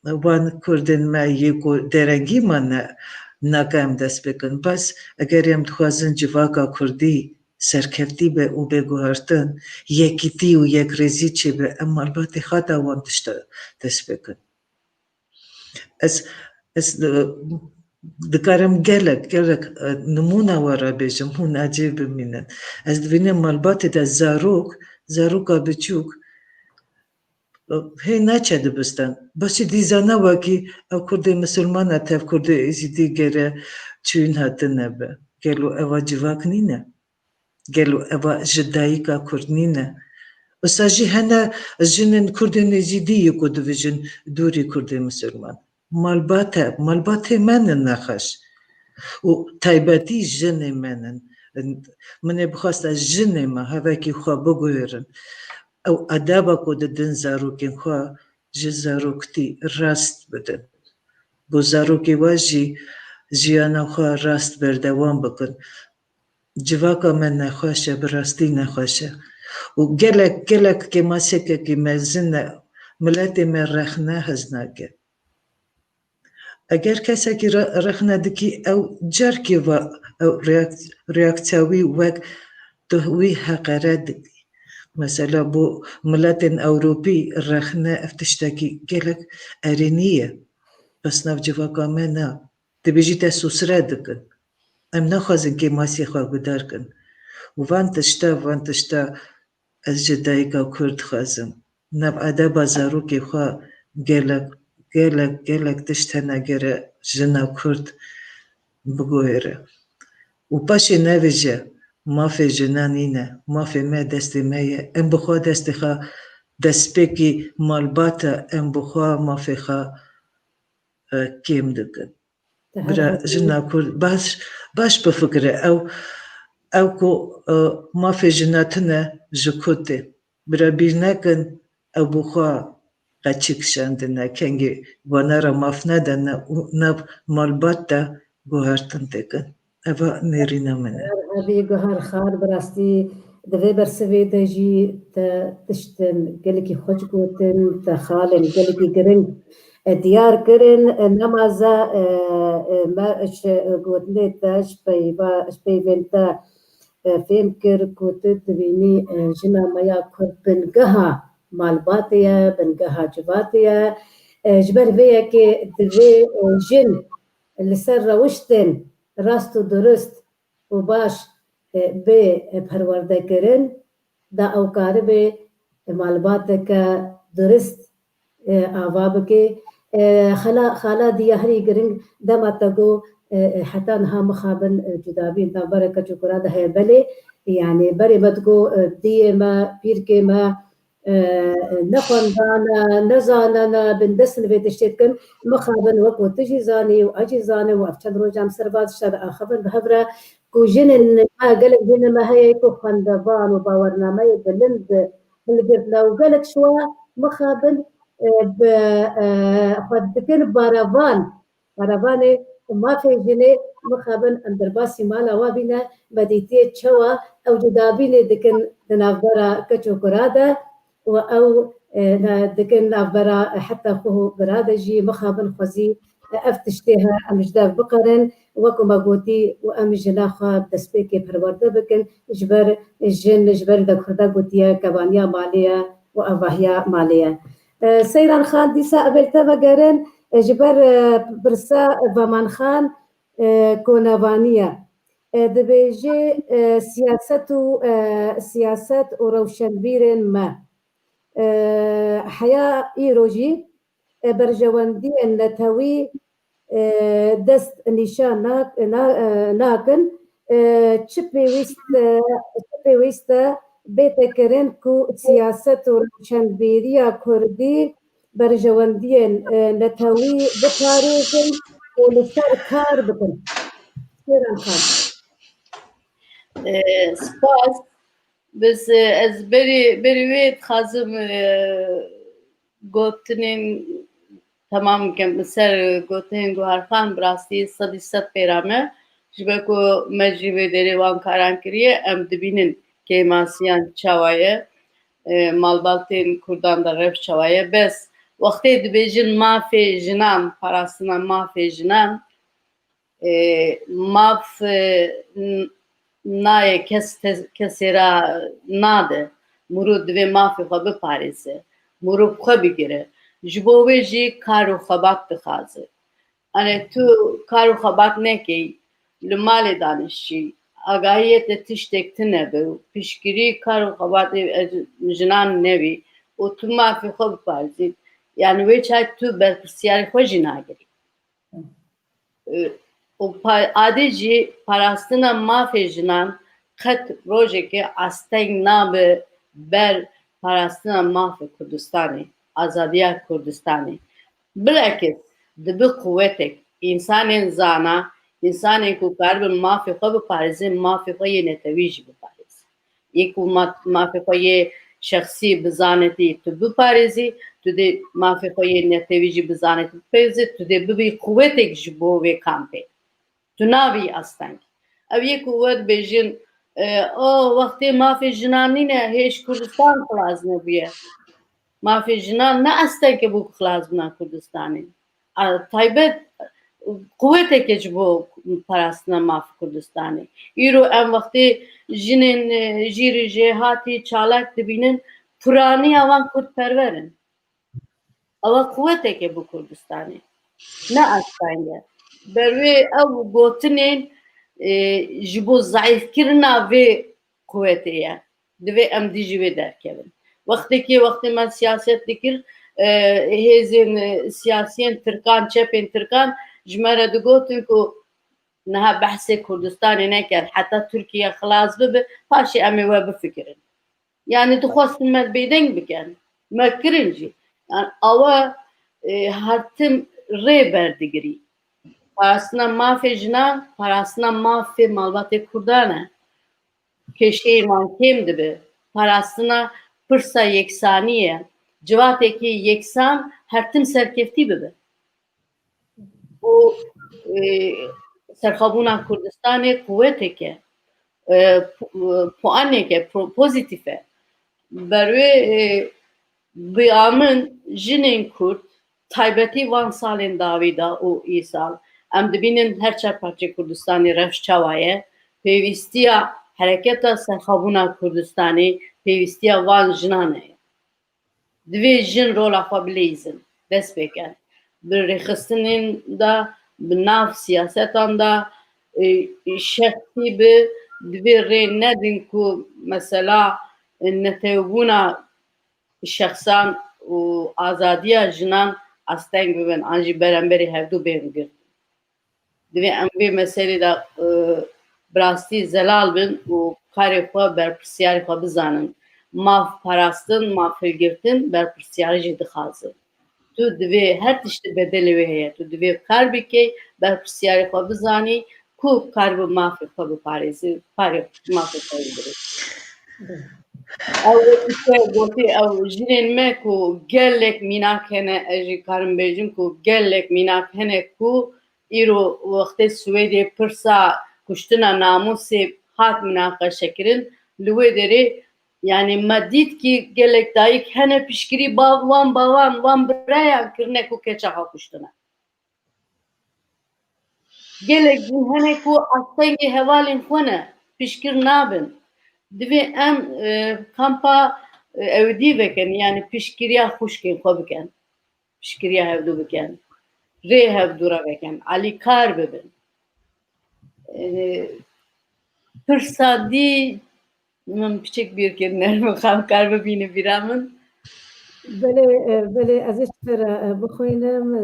wan Kurdên me yê ku derengî mane, nake em dest pê kin. Bes eger em dixwazin civaka Kurdî serkeftî be û bê guhertin, yekîtî û yekrêzî çêbe, em malbatê xwe da wan tişta dest pê kin. Ez, ez, e, dikarim gelek, gelek, e, nimûna we re bêjim, hûn ecêb bimînin. Ez dibînim malbatê de zarok, zaroka biçûk, e, hê neçe dibistan. Başî dîzana wekî ew Kurdê misilman e, tev Kurdê Êzîdî gere çûyîn hatine be. Gelo eva civak nîne? Gelo eva ji dayika Kurd nîne? Wisa jî hene jinên Kurdên Êzîdî yê ku dibêjin dûrî Kurdê misilman. Malbat e, malbatê me ne nexweş. Û taybetî jinê me ne. Min ê bixwesta jinê me hevekî xwe biguhêrin. Ew edeba ku didin zarokên xwe ji zaroktî rast bidin. Bo zarokê we jî jiyana xwe rast berdewam bikin. Civaka me nexweş e, bi rastî nexweş e. Û gelek, gelek kêmasiyekekî mezin e, miletê me rexne hez nake. Eger kesekî re-, rexne dikî, ew carkê ve ew reak-, reaksiya wî wek tu wî heqeret dikî. Mesela bo miletên Ewropî rexne ev tiştekî gelek erênî ye. Bes nav civaka me na. Dibêjî te sûsre dikin. Em naxwazin kêmasiyê xwe guhdar kin. Û van tişta, van tişta ez ji dayika Kurd dixwazim. Nav edeba zarokê xwe gelek, gelek, gelek tişt hene gere jina Kurd biguhêre. Û paşê nevêje, mafê jina nîne, mafê me destê me ye. Em bi xwe destê xwe destpêkî malbat e, em bi xwe mafê xwe, e, kêm dikin. Bira, jina Kurd baş, baş bifikire. Ew, ew ku, e, mafê jina tune ji ku tê. Bira bîr nekin, ew bi xwe qeçî kişandine, kengê wana re maf nedane û nav malbat de guhertin dikin. Eva nêrîna min e. Her hebî guhar xar, bi rastî di vê bersivê de jî te tiştin gelekî xweş gotin, te xalên gelekî giring, e, diyar kirin. E, nemaze, e, e, me ji gotinê te, ji peyva-, ji peyvên te, e, fêm kir ku tu dibînî, e, jina me ya Kurd bingeha malbatê ye, bingeha civatê ye. E, ji ber vê yekê divê, e, jin li ser rewiştên rast û durist û baş, e, bê, e, perwerdekirin, da ew karibe, e, malbateke durist, e, ava bike. E, xala, xala diya herî giring dema te got, e, e, heta niha mixabin, e, cudabîn, da bereke çukura de heye belê, yani berê me digot, e, diyê me, pîrkê me, e, ne xwendane, ne zanene, bindest in vê tiştê dikin, mixabin wek ku tu jî zanî û ez jî zanim û ev çend roja em ser va tişta diaxivin bi hev re, Û jinên me, gelek jinên me heye ku xwendevan û bawernameyê bilind hilgirtine û gelek şiwa mixabin, e, bi, e, xwe dikin barevan. Barevanê mafê jinê mixabin em derbasî mala wa bîne, me dîtiye çawa ew cudabînê dikin di navbera keç û kura de û ew, e, ne, dikin navbera heta xwe û bira de jî mixabin xwezî, e, ev tiştê he em ji dev biqerin, wekû me gotî û em jina xwe destpêkê perwerde bikin, ji ber jin, ji ber de kurda gotiye kevaniya malê ye û avahiya malê ye. E, Seyran Xan, dîsa ev ê li te vegerin, e, ji ber, e, pirsa Veman Xan, e, konevanî ye. E, dibêje, e, siyaset û, e, siyaset û rewşenbîrên me, e, heya îro jî, e, berjewendiyên netewî, e, dest nîşan nak-, na-, e, nakin, e, çi pêwîst, e, çi pêwîst e bête kirin ku siyaset û rewşenbîriya kurdî berjewendiyên, e, netewî biparêzin û li ser kar bikin. Seyran Xan. E, spas. Biz, e, ez berî, berî wê dixwazim, e, gotinên temam bikim. Li ser gotinên Guhar Xan bi rastî sedî sed pêra me. Ji ber ku me jî vê derê wan karan kiriye, em dibînin kêmasiyan çawa ye, e, malbatên Kurdan de rewş çawa ye. Bes wextê dibêjin mafê jinan, parastina mafê jinan, e, maf, e, n-, nayê kes te-, kesê re nade. Mirov divê mafê xwe biparêze. Mirov xwe bigire. Ji bo wê jî kar û xebat dixwaze. Anê tu kar û xebat nekey, li malê danişî, agahiyê te tiştek tune be û piştgirî kar û xebatê, e, jinan nebî û tu mafê xwe biparêzî. Yani wê çay tu berpirsiyarê xwe jî nagirî. E, û pa-, adê jî parastina mafê jinan qet rojekê asteng nabe ber parastina mafê Kurdistanê, azadiya Kurdistanê. Bilakis dibi quwetek, însanên zana, însanên ku karibin mafê xwe biparêzin, mafê xwe yê netewî jî biparêzin. Yê ku ma-, mafê xwe yê şexsî bi zanetî tu biparêzî, tu dê mafê xwe yê netewî jî bi zanetî biparêzî, tu dê bibî quwetek ji bo wê kampê. Tu nabî asteng. Ev yê ku we dibêjin, e, o wextê mafê jinan nîne, hêj Kurdistan xilas nebûye. Mafê jinan ne astengke bo xilasbûna Kurdistanê. A, taybet quweteke ji bo parastina mafê Kurdistanê. Îro em wextê jinên, e, jîrî jêhatî çalak dibînin, piraniya wan kurdperwer in. Ewa quweteke bo Kurdistanê. Ne asteng e. Ber wê ew gotinên, e, ji bo zeîfkirina vê quwetê ye. Divê em dijî wê derkevin. Wextekî, wextê me siyaset dikir, e, hêzên, e, siyasiyên tirkan, çepên tirkan ji me re digotin ku niha behsê Kurdistanê neker, heta Tirkiye xilas bibe, paşê em ê we bifikirin. Yani dixwestin me bêdeng bikin. Me kirin jî. Yani awa, e, her tim rê berdigirî. Parastina mafê jinan, parastina mafê malbatê Kurdan e. Kêşeyê wan kêm dibe. Parastina pirsa yeksanî ye. Civatekî yeksan her tim serkeftî bibe. Û, e, serxwebûna Kurdistanê quweteke, e, pu-, puaneke pro-, pozîtîf e. Ber wê, e, bi amin jinên Kurd, taybetî van salên dawî de û îsal, em dibînin her çar parçeyê Kurdistanê rewş çawa ye, pêwîstiya hereketa serxwebûna Kurdistanê, pêwîstiya van jinan heye. Divê jin rola xwe bileyzin, dest pê kin. Bi rêxistinên de, bi nav siyasetan de, e, şexsî bi, divê rê nedin ku mesela, e, netewbûna şexsan û azadiya jinan asteng bibin, an jî beramberî hevdu bên girtin. Divê em vê meselê de, e, bi rastî zelal bin û karê xwe, berpirsiyarê xwe bizanin. Maf parastin, maf hilgirtin berpirsiyarî jî dixwaze. Tu divê her tiştî bedelê wê heye. Tu divê kar bikey, berpirsiyarê xwe bizanî, ku karibe mafê xwe biparêze, parê mafê xwe bigire. Ew wekî te gotî, ew jinên me ku gelek mînak hene, ez jî karim bêjim ku gelek mînak hene ku îro wextê Swêdê pirsa kuştina namûsê hat minaqeşekirin, li wê derê, yanî me dît kî gelek dayik hene piştgirî bav-, wan bavan, wan birayan kirine ku keça xwe kuştine. Gelek jî hene ku astengê hevalên xwe ne, piştgir nabin. Divê em, e, kampa, e, ewidî vekin, yanî piştgiriya xwişkên xwe bikin. Piştgiriya hevdû bikin. Rê hevdû re vekin. Alîkar bibin. E, pirsa dî min piçek bîr kir, Nermin Xan, kar bibîne bîra min. Belê, e, belê, ez ê ji te re, e, bixwînim.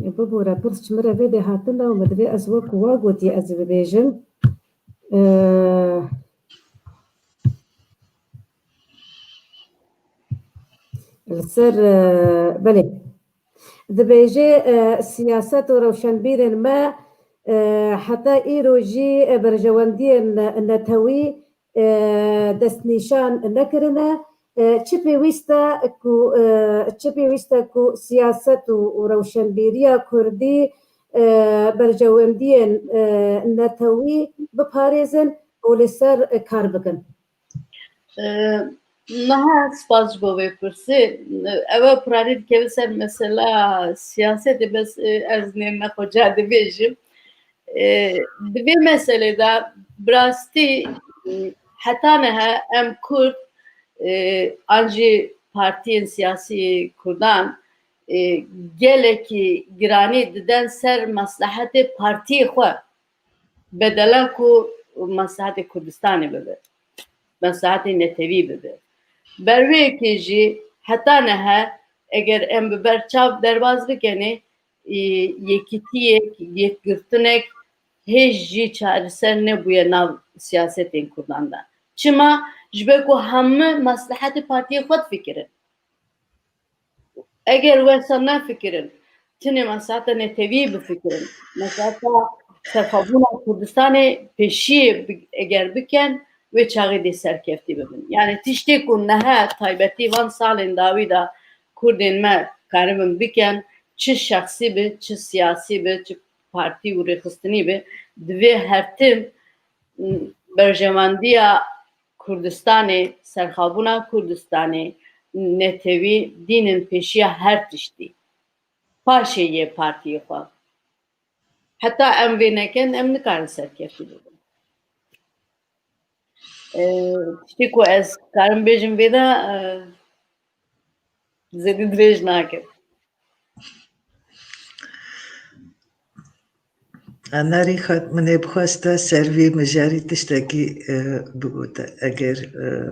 E, bibûre, pirs ji min re vê dê hatin û min divê ez wek wa gotî ez ê bibêjim. E, li ser, e, belê. Dibêje, e, siyaset û rewşenbîrên me, e, heta îro jî, e, berjewendiyên netewî, e, destnîşan nekirine. E, çi pêwîst e ku, e, çi pêwîst e ku siyaset û, û rewşenbîriya kurdî, e, berjewendiyên, e, netewî biparêzin û li ser, e, kar bikin? E, niha spas ji bo vê pirsê. Ew e pirarî dikeve ser mesela siyasetê, bes, e, ez nême xwe ca dibêjim. E, di vê meselê de bi rastî, e, heta niha em Kurd, e, an jî partiyên siyasî Kurdan, e, gelekî giranî diden ser meslehetê partiyê xwe. Bedela ku meslehetê Kurdistanê bibe, meslehetê netewî bibe. Ber wê yekê jî heta niha eger em bi ber çav derbas bikenê, e, yekîtiyek, yekgirtinek hêj jî çareser nebûye nav siyasetên Kurdan de. Çima? Ji ber ku hemû meslehetê partiyê xwe difikirin. Eger wesa nefikirin, tenê mesleheta netewî bifikirin, mesleheta serxwebûna Kurdistanê pêşiyê bi-, eger bikin, wê çaxê dê serkeftî bibin. Yani tiştê ku niha taybetî van salên dawî de Kurdên me karibin bikin, çi şexsî bi, çi siyasî bi, çi partî û rêxistinî bi, divê her tim, m, berjewendiya Kurdistanê, serxwebûna Kurdistanê, netewî dînin pêşiya her tiştî. Paşê yê partiyê xwe. Heta em vê nekin, em nikarin serkeftî bibin. E, tiştê ku ez karim bêjim vê de, e, zêdî dirêj nakim. Nerîn Xan, min ê bixwesta ser vî mijarî tiştekî, e, bigote. Eger, e,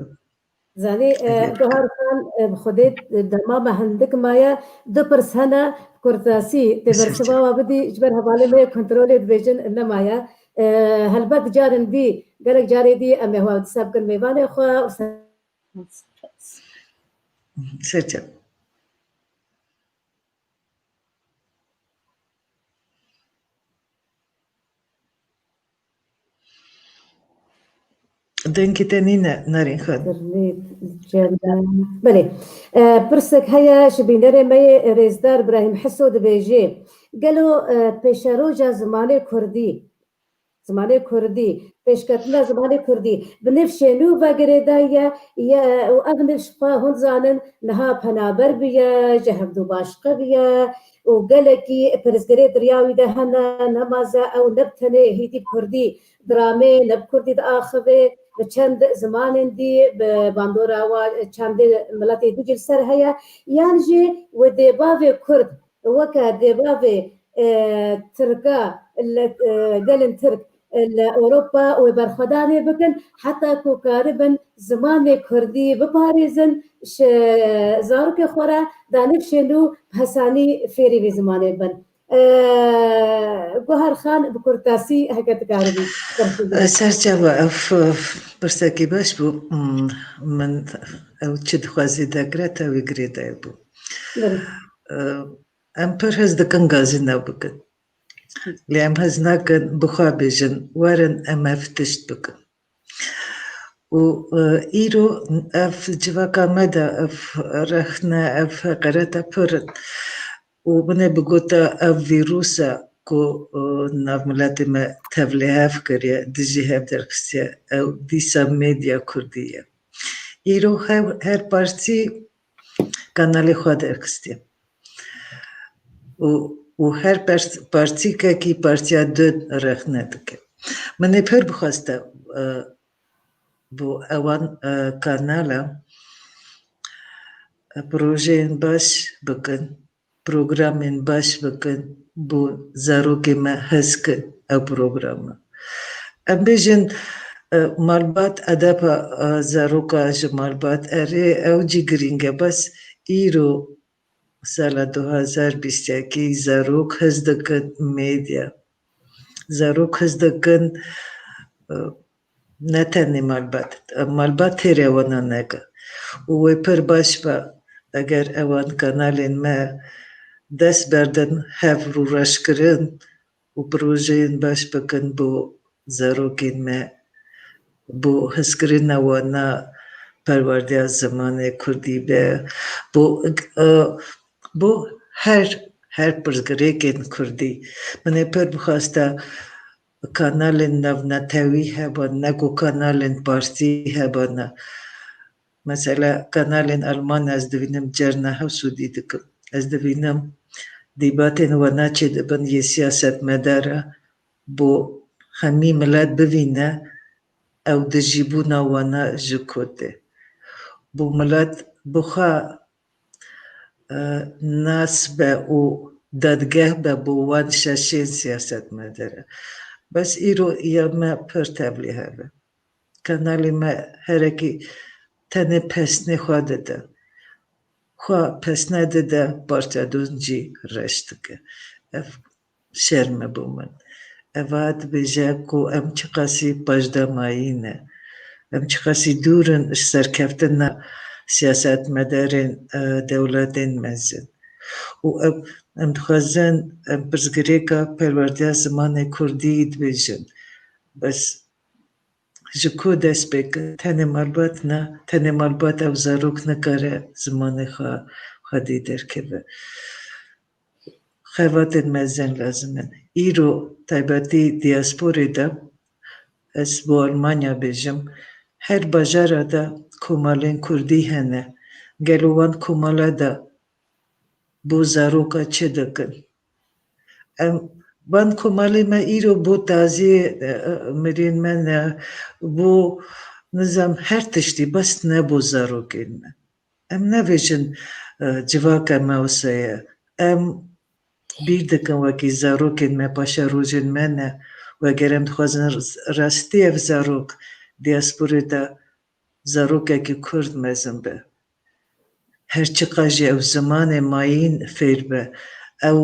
Zanî, e, eger Guhar Xan, e, bi Xwedê dema me hindik maye, du pirs hene, kurtasî, tê bersiva wa bidî, ji ber hevalê me yê kontrolê dibêjin nemaye. E, helbet carin dî, gelek carê dî em ê hewa dîsa bikin mêvanê xwe û ser Serçe. Dengê te nîne, Nerîn Xan. Belê. E, pirsek heye ji bînerê me yê rêzdar Birahîm Hiso dibêjê, gelo, e, pêşeroja zimanê kurdî, zimanê kurdî, pêşketina zimanê kurdî bi nifşê nû ve girêdayî ye, ye û ev nifş xwe hûn zanin niha penaber bûye, ji hevdû başqe bûye û gelekî pirsgirê di riya wî de hene, nemaze ew ne bi tenê hêdî bi kurdî diramê, ne bi kurdî diaxivê, bi çend zimanên dî, bi bandora wa çendê miletê dî jî li ser heye, yan jî wê dê bavê kurd weke dê bavê, e, tirka li, e, gelên tirk, e, li Ewropa wê berxwedanê bikin, heta ku karibin zimanê kurdî biparêzin, ji zarokê xwe re danifşên û bi hesanî fêrî vê zimanê bin. E, Guhar Xan, bi kurtasî heke dikaribî. Serçava, ev, ev pirsekî baş bû. Hmm, min ew çi dixwazî dekire, te wî girêdayî bû. Belê. E, Em pir hêz dikin gazî ne bikin. Lê em hez nakin bi xwe bêjin, werin em ev tişt bikin. Û, e, îro ev civaka me de ev rexne, ev heqereta pir in. Û min ê bigota ev vîrus e ku, e, nav miletê me tevlîhev kiriye, dijî hev derxistiye, ew dîsa medya kurdî ye. Îro her, her partî kanalê xwe derxistiye. Û, û her pers-, partîkekî partiya din rexne dike. Min ê pir bixweste, e, bo ewan, e, kanala, e, projeyên baş bikin, programên baş bikin, bo zarokê me hez kin ew programa. Em bêjin, e, malbat, edeba, e, zaroka ji malbat, erê, ew jî girîng e, bes îro sala du hazar bîst yekî zarok hez dikin medya. Zarok hez dikin, e, ne tenê malbat, malbat têrê wana neke. Û wê pir baş be, eger ewan kanalên me dest berdin hev rûreşkirin û projeyên baş bikin bo zarokên me, bo hezkirina wana perwerdeya zimanê kurdî be, bo, e, bo her, her pirsgirêkên kurdî. Min ê pir bixwesta kanalên navnetewî hebin, ne ku kanalên partî hebin. Mesela kanalên Alman ez dibînim cerna hew sûdî dikim. Ez dibînim dîbatên wana çêdibin yê siyasetmedara bo hemî milet bivîne ew dijîbûna wana ji ku tê. Bo milet bixwe, e, nas be û dadgeh be bo wan şaşiyên siyasetmedara. Bes îro ya me pir tevlîhev e. Kanalê me herekî tenê pesnê xwe dide. Xwe pesne dide, parça din jî reş dike. Ev şerm e bo min. Eva dibêje ku em çiqasî paşdamayî ne. Em çiqasî dûr in ji serkeftina siyasetmedarên, e, dewletên mezin. Û ev, em dixwazin em pirsgirêka perwerdeya zimanê kurdî dibêjin. Bes ji ku dest pê kir? Tenê malbat ne, tenê malbat ew zarok nikare zimanê xwe xwedî derkeve. Xebatên mezin lazim in. Îro taybetî diasporê de, ez bo Almanya bêjim, her bajara de komalên kurdî hene. Gelo wan komala de bo zaroka çi dikin? Em, van komalê me îro bo taziyê, e, e, mirên me ne, bo nizam her tiştî, bes ne bo zarokên me. Em nebêjin, e, civaka me wisa ye. Em bîr dikin wekî zarokên me, paşerojên me ne. Û eger em dixwazin rastî ev zarok diasporê de zarokekî kurd mezin be, her çiqas jî ew zimanê mayîn fêr be, ew,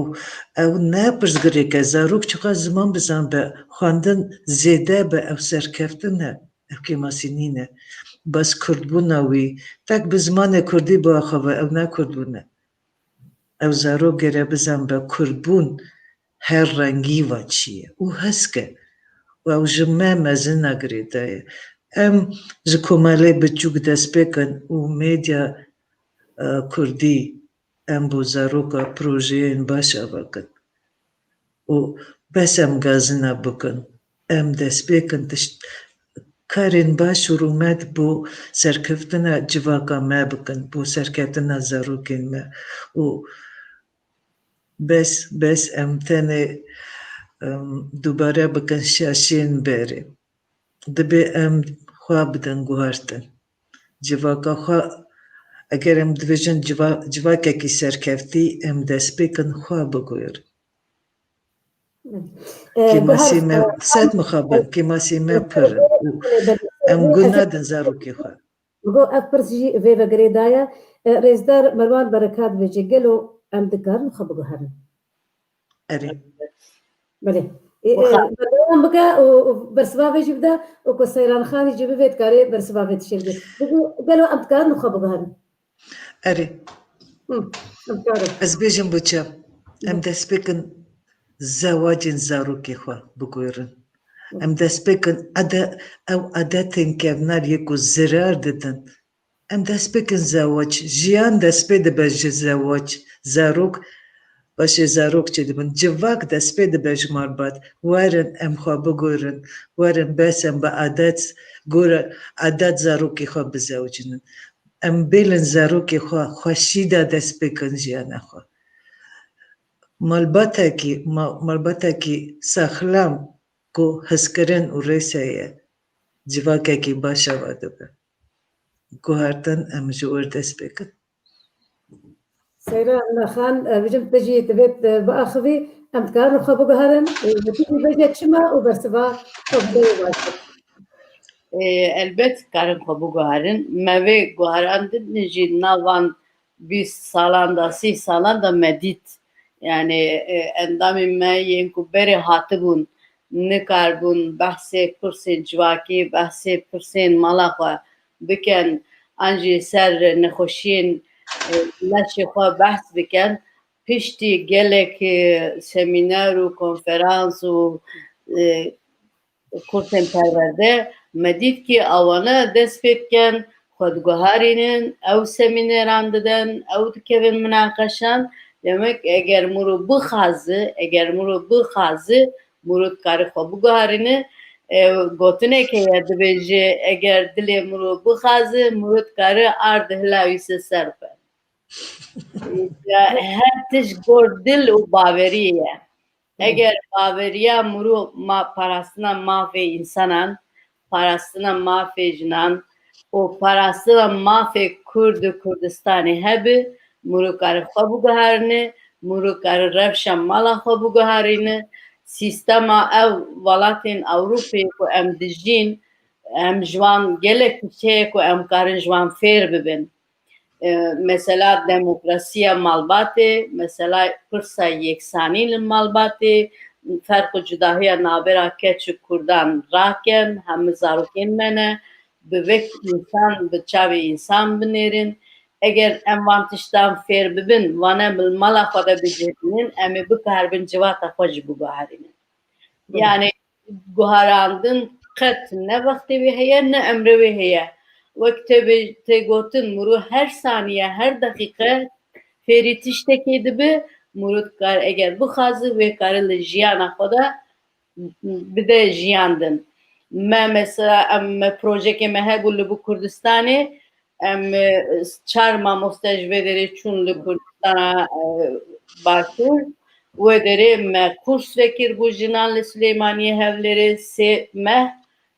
ew ne pirsgirêk e, zarok çiqas ziman bizan be, xwendin zêde be, ew serkeftin e, ew kêmasî nîne. Bes kurdbûna wî, tek bi zimanê kurdî biaxive, ew ne kurdbûn e. Ew zarok gere bizan be kurdbûn her rengî ve çi ye û hez ke. Û ew ji me mezina girêdaye. Em ji komelê biçûk dest pê kin û medya, e, kurdî em bo zaroka projeyên baş ava kin. Û bes em gazina bikin. Em dest pê kin tişt, karên baş û rûmet bo serkeftina civaka me bikin, bo serkeftina zarokên me. Û bes, bes em tenê, em, dubare bikin şaşiyên berê. Dibê em xwe bidin guhertin. Civaka xwe, eger em dibêjin civa-, civakekî serkeftî, em dest pê kin xwe biguherin. Belê. E, Kêmasî guhar, me, e, sed mixabin, kêmasî me pir in û em guh nadin zarokê xwe. Go ev pirs jî vê ve girêdaye. E, Rêzdar Merwan Berekat bêje, gelo em dikarin xwe biguherin? Erê. Belê. E, e, berdewam bike û, û bersiva vê jî bide û ku Seyran Xanî jî bivê dikarê bersiva vê tişê bide. Bigê, gelo em dikarin xwe biguherin? Erê. Hı, em dikarin. Ez bêjim bo çi. Em dest pê kin zewacên zarokê xwe bigurin. Em dest pê kin ede-, ew edetên kevner yê ku zirar didin. Em dest pê kin zewac, jiyan dest pê dibe ji zewac, zarok, paşê zarok çêdibin. Civak dest pê dibe ji malbat. Werin em xwe bigurin, werin bes em bi edet, gore edet zarokê xwe bizewicînin. Em bêlin zarokê xwe xweşî de dest pê kin jiyana xwe. Malbatekî, ma-, malbatekî saxlem ku hizkirin û rês heye, civakekî baş ava dibe. Guhertin em ji wir dest pê kin. Seyran Xan, e, bijim tu jî divêt, e, biaxivî, em dikarin xwe biguherin, e, tu jî bêje çima û bersiva xwe bideyê baş. Ê, elbet karin xwe biguherin. Me vê guherandinê jî nav van bîst salan de, sî salan de me dît. Yani, e, endamên me yên ku berê hatibûn, nikaribûn behsê pirsên civakî, behsê pirsên mala xwe bikin, an jî ser nexweşiyên, e, leşê xwe behs bikin. Piştî gelek, e, semîner û konferans û, e, kursên perwerde, me dît kî awana dest pê dikin, xwe diguherînin, ew semîneran didin, ew dikevin minaqeşan. Demek eger mirov bixwazi, eger mirov bixwazi, mirov dikare xwe biguherîne. E, gotinek heye dibêje, eger dilê mirov bixwazi, mirov dikare ard hilawîse ser xwe. Ya, her tişt gor dil û baweriyê ye. Eger baweriya mirov ma-, parastina mafê însanan, parastina mafê jinan û parastina mafê Kurd û Kurdistanê hebe, mirov kare xwe biguherîne, mirov kare rewşa mala xwe biguherîne. Sîstema ew welatên Ewropê ku em dijîn, em ji wan gelek tişt heye ku em karin ji wan fêr bibin. E, mesela demokrasiya malbatê, mesela pirsa yeksanî li malbatê, ferq û cudahiya navbera keç û kurdan rakin, hemû zarokên me ne, bi wek însan, bi çavê însan binêrin. Eger em van tiştan fêr bibin, wane li mala xwe de bicihbînin, em ê bikaribin civata xwe jî biguherînin. Hı. Yani, guherandin qet ne wextê wê heye, ne emrê wê heye. Wek tê bê-, tê gotin, mirov her saniye, her deqîqe fêrî tiştekê dibe, mirov dikar, eger bixwaze, wê kare li jiyana xwe de bide jiyandin. Me mesela, em, me projekê me hebû li bo Kurdistanê, em, e, çar mamoste ji vê derê çûn li Kurdistana, e, Başûr. Wê derê me kurs vekir bo jinan li Silêmaniyê Hewlêrê sê meh,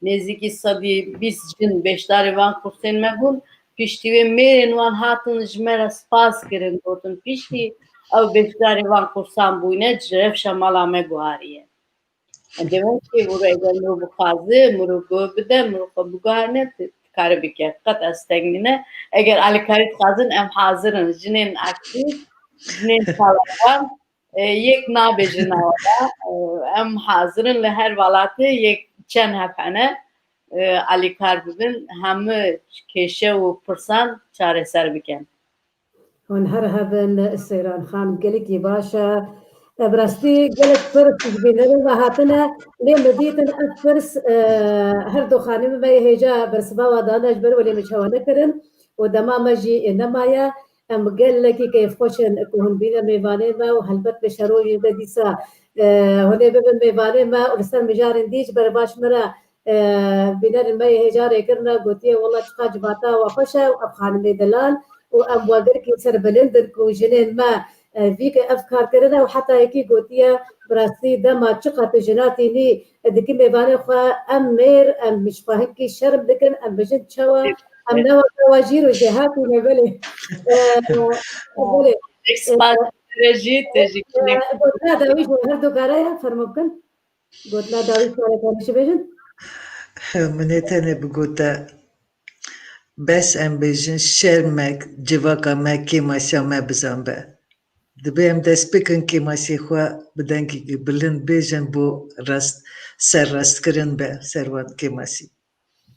nêzîkî sedî bîst jin beşdarê van kursên me bûn. Piştî wê mêrên wan hatin ji me re spas kirin, gotin, piştî ew beşdarê van kursan bûyne, ji rewşa mala me guhariye. Demek ki, mirov eger mirov bixwaze, mirov guh bide, mirov xwe biguherîne, dikare bike. Qet ez teng nîne. Eger alîkarî dixwazin, em hazir in. Jinên aktîf, jinên çalakan, e, yek nabêjin awa da. E, em hazir in li her welatê yek çend heb hene, e, alîkar bibin, hemû kêşe û pirsan çareser bikin. Hûn her hebin, Seyran Xan, gelekî baş e. E, bi rastî gelek pirs ji bînerên me hatine, lê me dîtin ev pirs, e, her du xanimê me yê hêja bersiva wan dane, ji ber wê lê me çawa nekirin û dema me jî, e, nemaye. Em gelekî keyfxweş in ku hûn bîne mêvanê me û helbet bi şerojê de dîsa, e, hûn ê bibin mêvanê me û li ser mijarên dî ji ber baş me re e, bînerên me yê hêja rê kirine, gotiye, wela çiqas civata we xweş e û ev xanimê delal û em we gelkî serbilind in ku jinên me, e, vî ke ev kar kirine û heta yekî gotiye, bi rastî dema çiqas tu jina tînî, e, dikî mêvanê xwe, em mêr, em ji xwe hinkî şerm dikin, em bijin çawa, em ne weke we jîr û jêhatî ne, belê. E, belê. Spas, e, re jî, te jî, e, gotina dawî ji her du kare ye, fermo bikin. Gotina dawî çarekanî jî bêjin? Min ê tenê bigota, bes em bêjin şermek civaka me kêmasiya me bizan be. Dibê em dest bikin kêmasiyê xwe bi dengekî bilind bêjin bo rast, serrastkirin be ser wan kêmasî.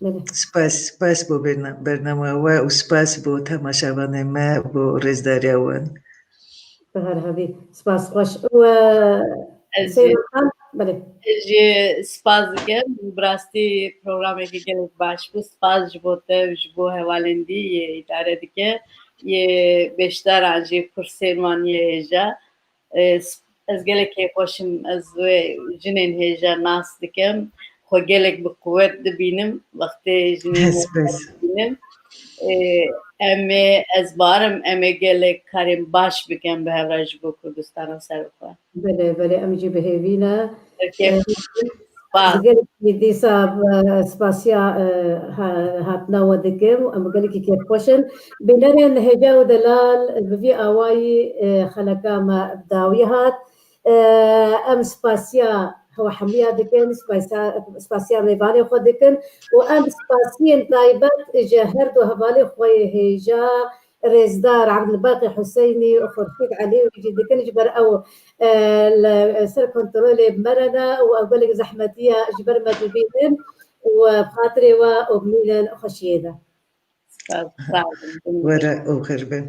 Belê. Spas, spas bo berna-, bernama we û spas bo temaşevanê me, bo rêzdariya wan. Bi her hebî. Spas xweş. Û, e, Ez Seyran Xan, belê. Jî spas dikim. Bi rastî programekî gelek baş bû. Spas ji bo te û ji bo hevalên dî yê îdare dike. Yê beşdaran jî kursên wan yê hêja. E, s- ez gelek kêfxweş im. Ez wê jinên hêja nas dikim. Xwe gelek bi quwet dibînim. Wextê jinên Spas. dibînim. E, em ê, ez barim, em ê gelek karên baş bikin bi hev re ji bo Kurdistana ser bixwe. Belê, belê, em jî bi hêvî ne. Kêf Ez spas. gelekî dîsa, e, spasiya, e, ha- hatina we dikim. Em gelekî kêfxweş in. Bînerên hêja û delal, bi vî awayî, e, xeleka me bi dawî hat. E, em spasiya hewe hemiya dikin, spasiya, spasiya mêvanê xwe dikin û em spasiyên taybet ji her du hevalê xwe yê hêja, rêzdar Ebdulbaqî Huseynî û Xurşîd Elî wî jî dikin ji ber ew, e, li ser kontrolê bi me re ne û ew gelek zehmetiya ji ber me dibînin û bi xatirê we û bimînin xweşiyê de. Spas, sağ olun. Were û xêr be.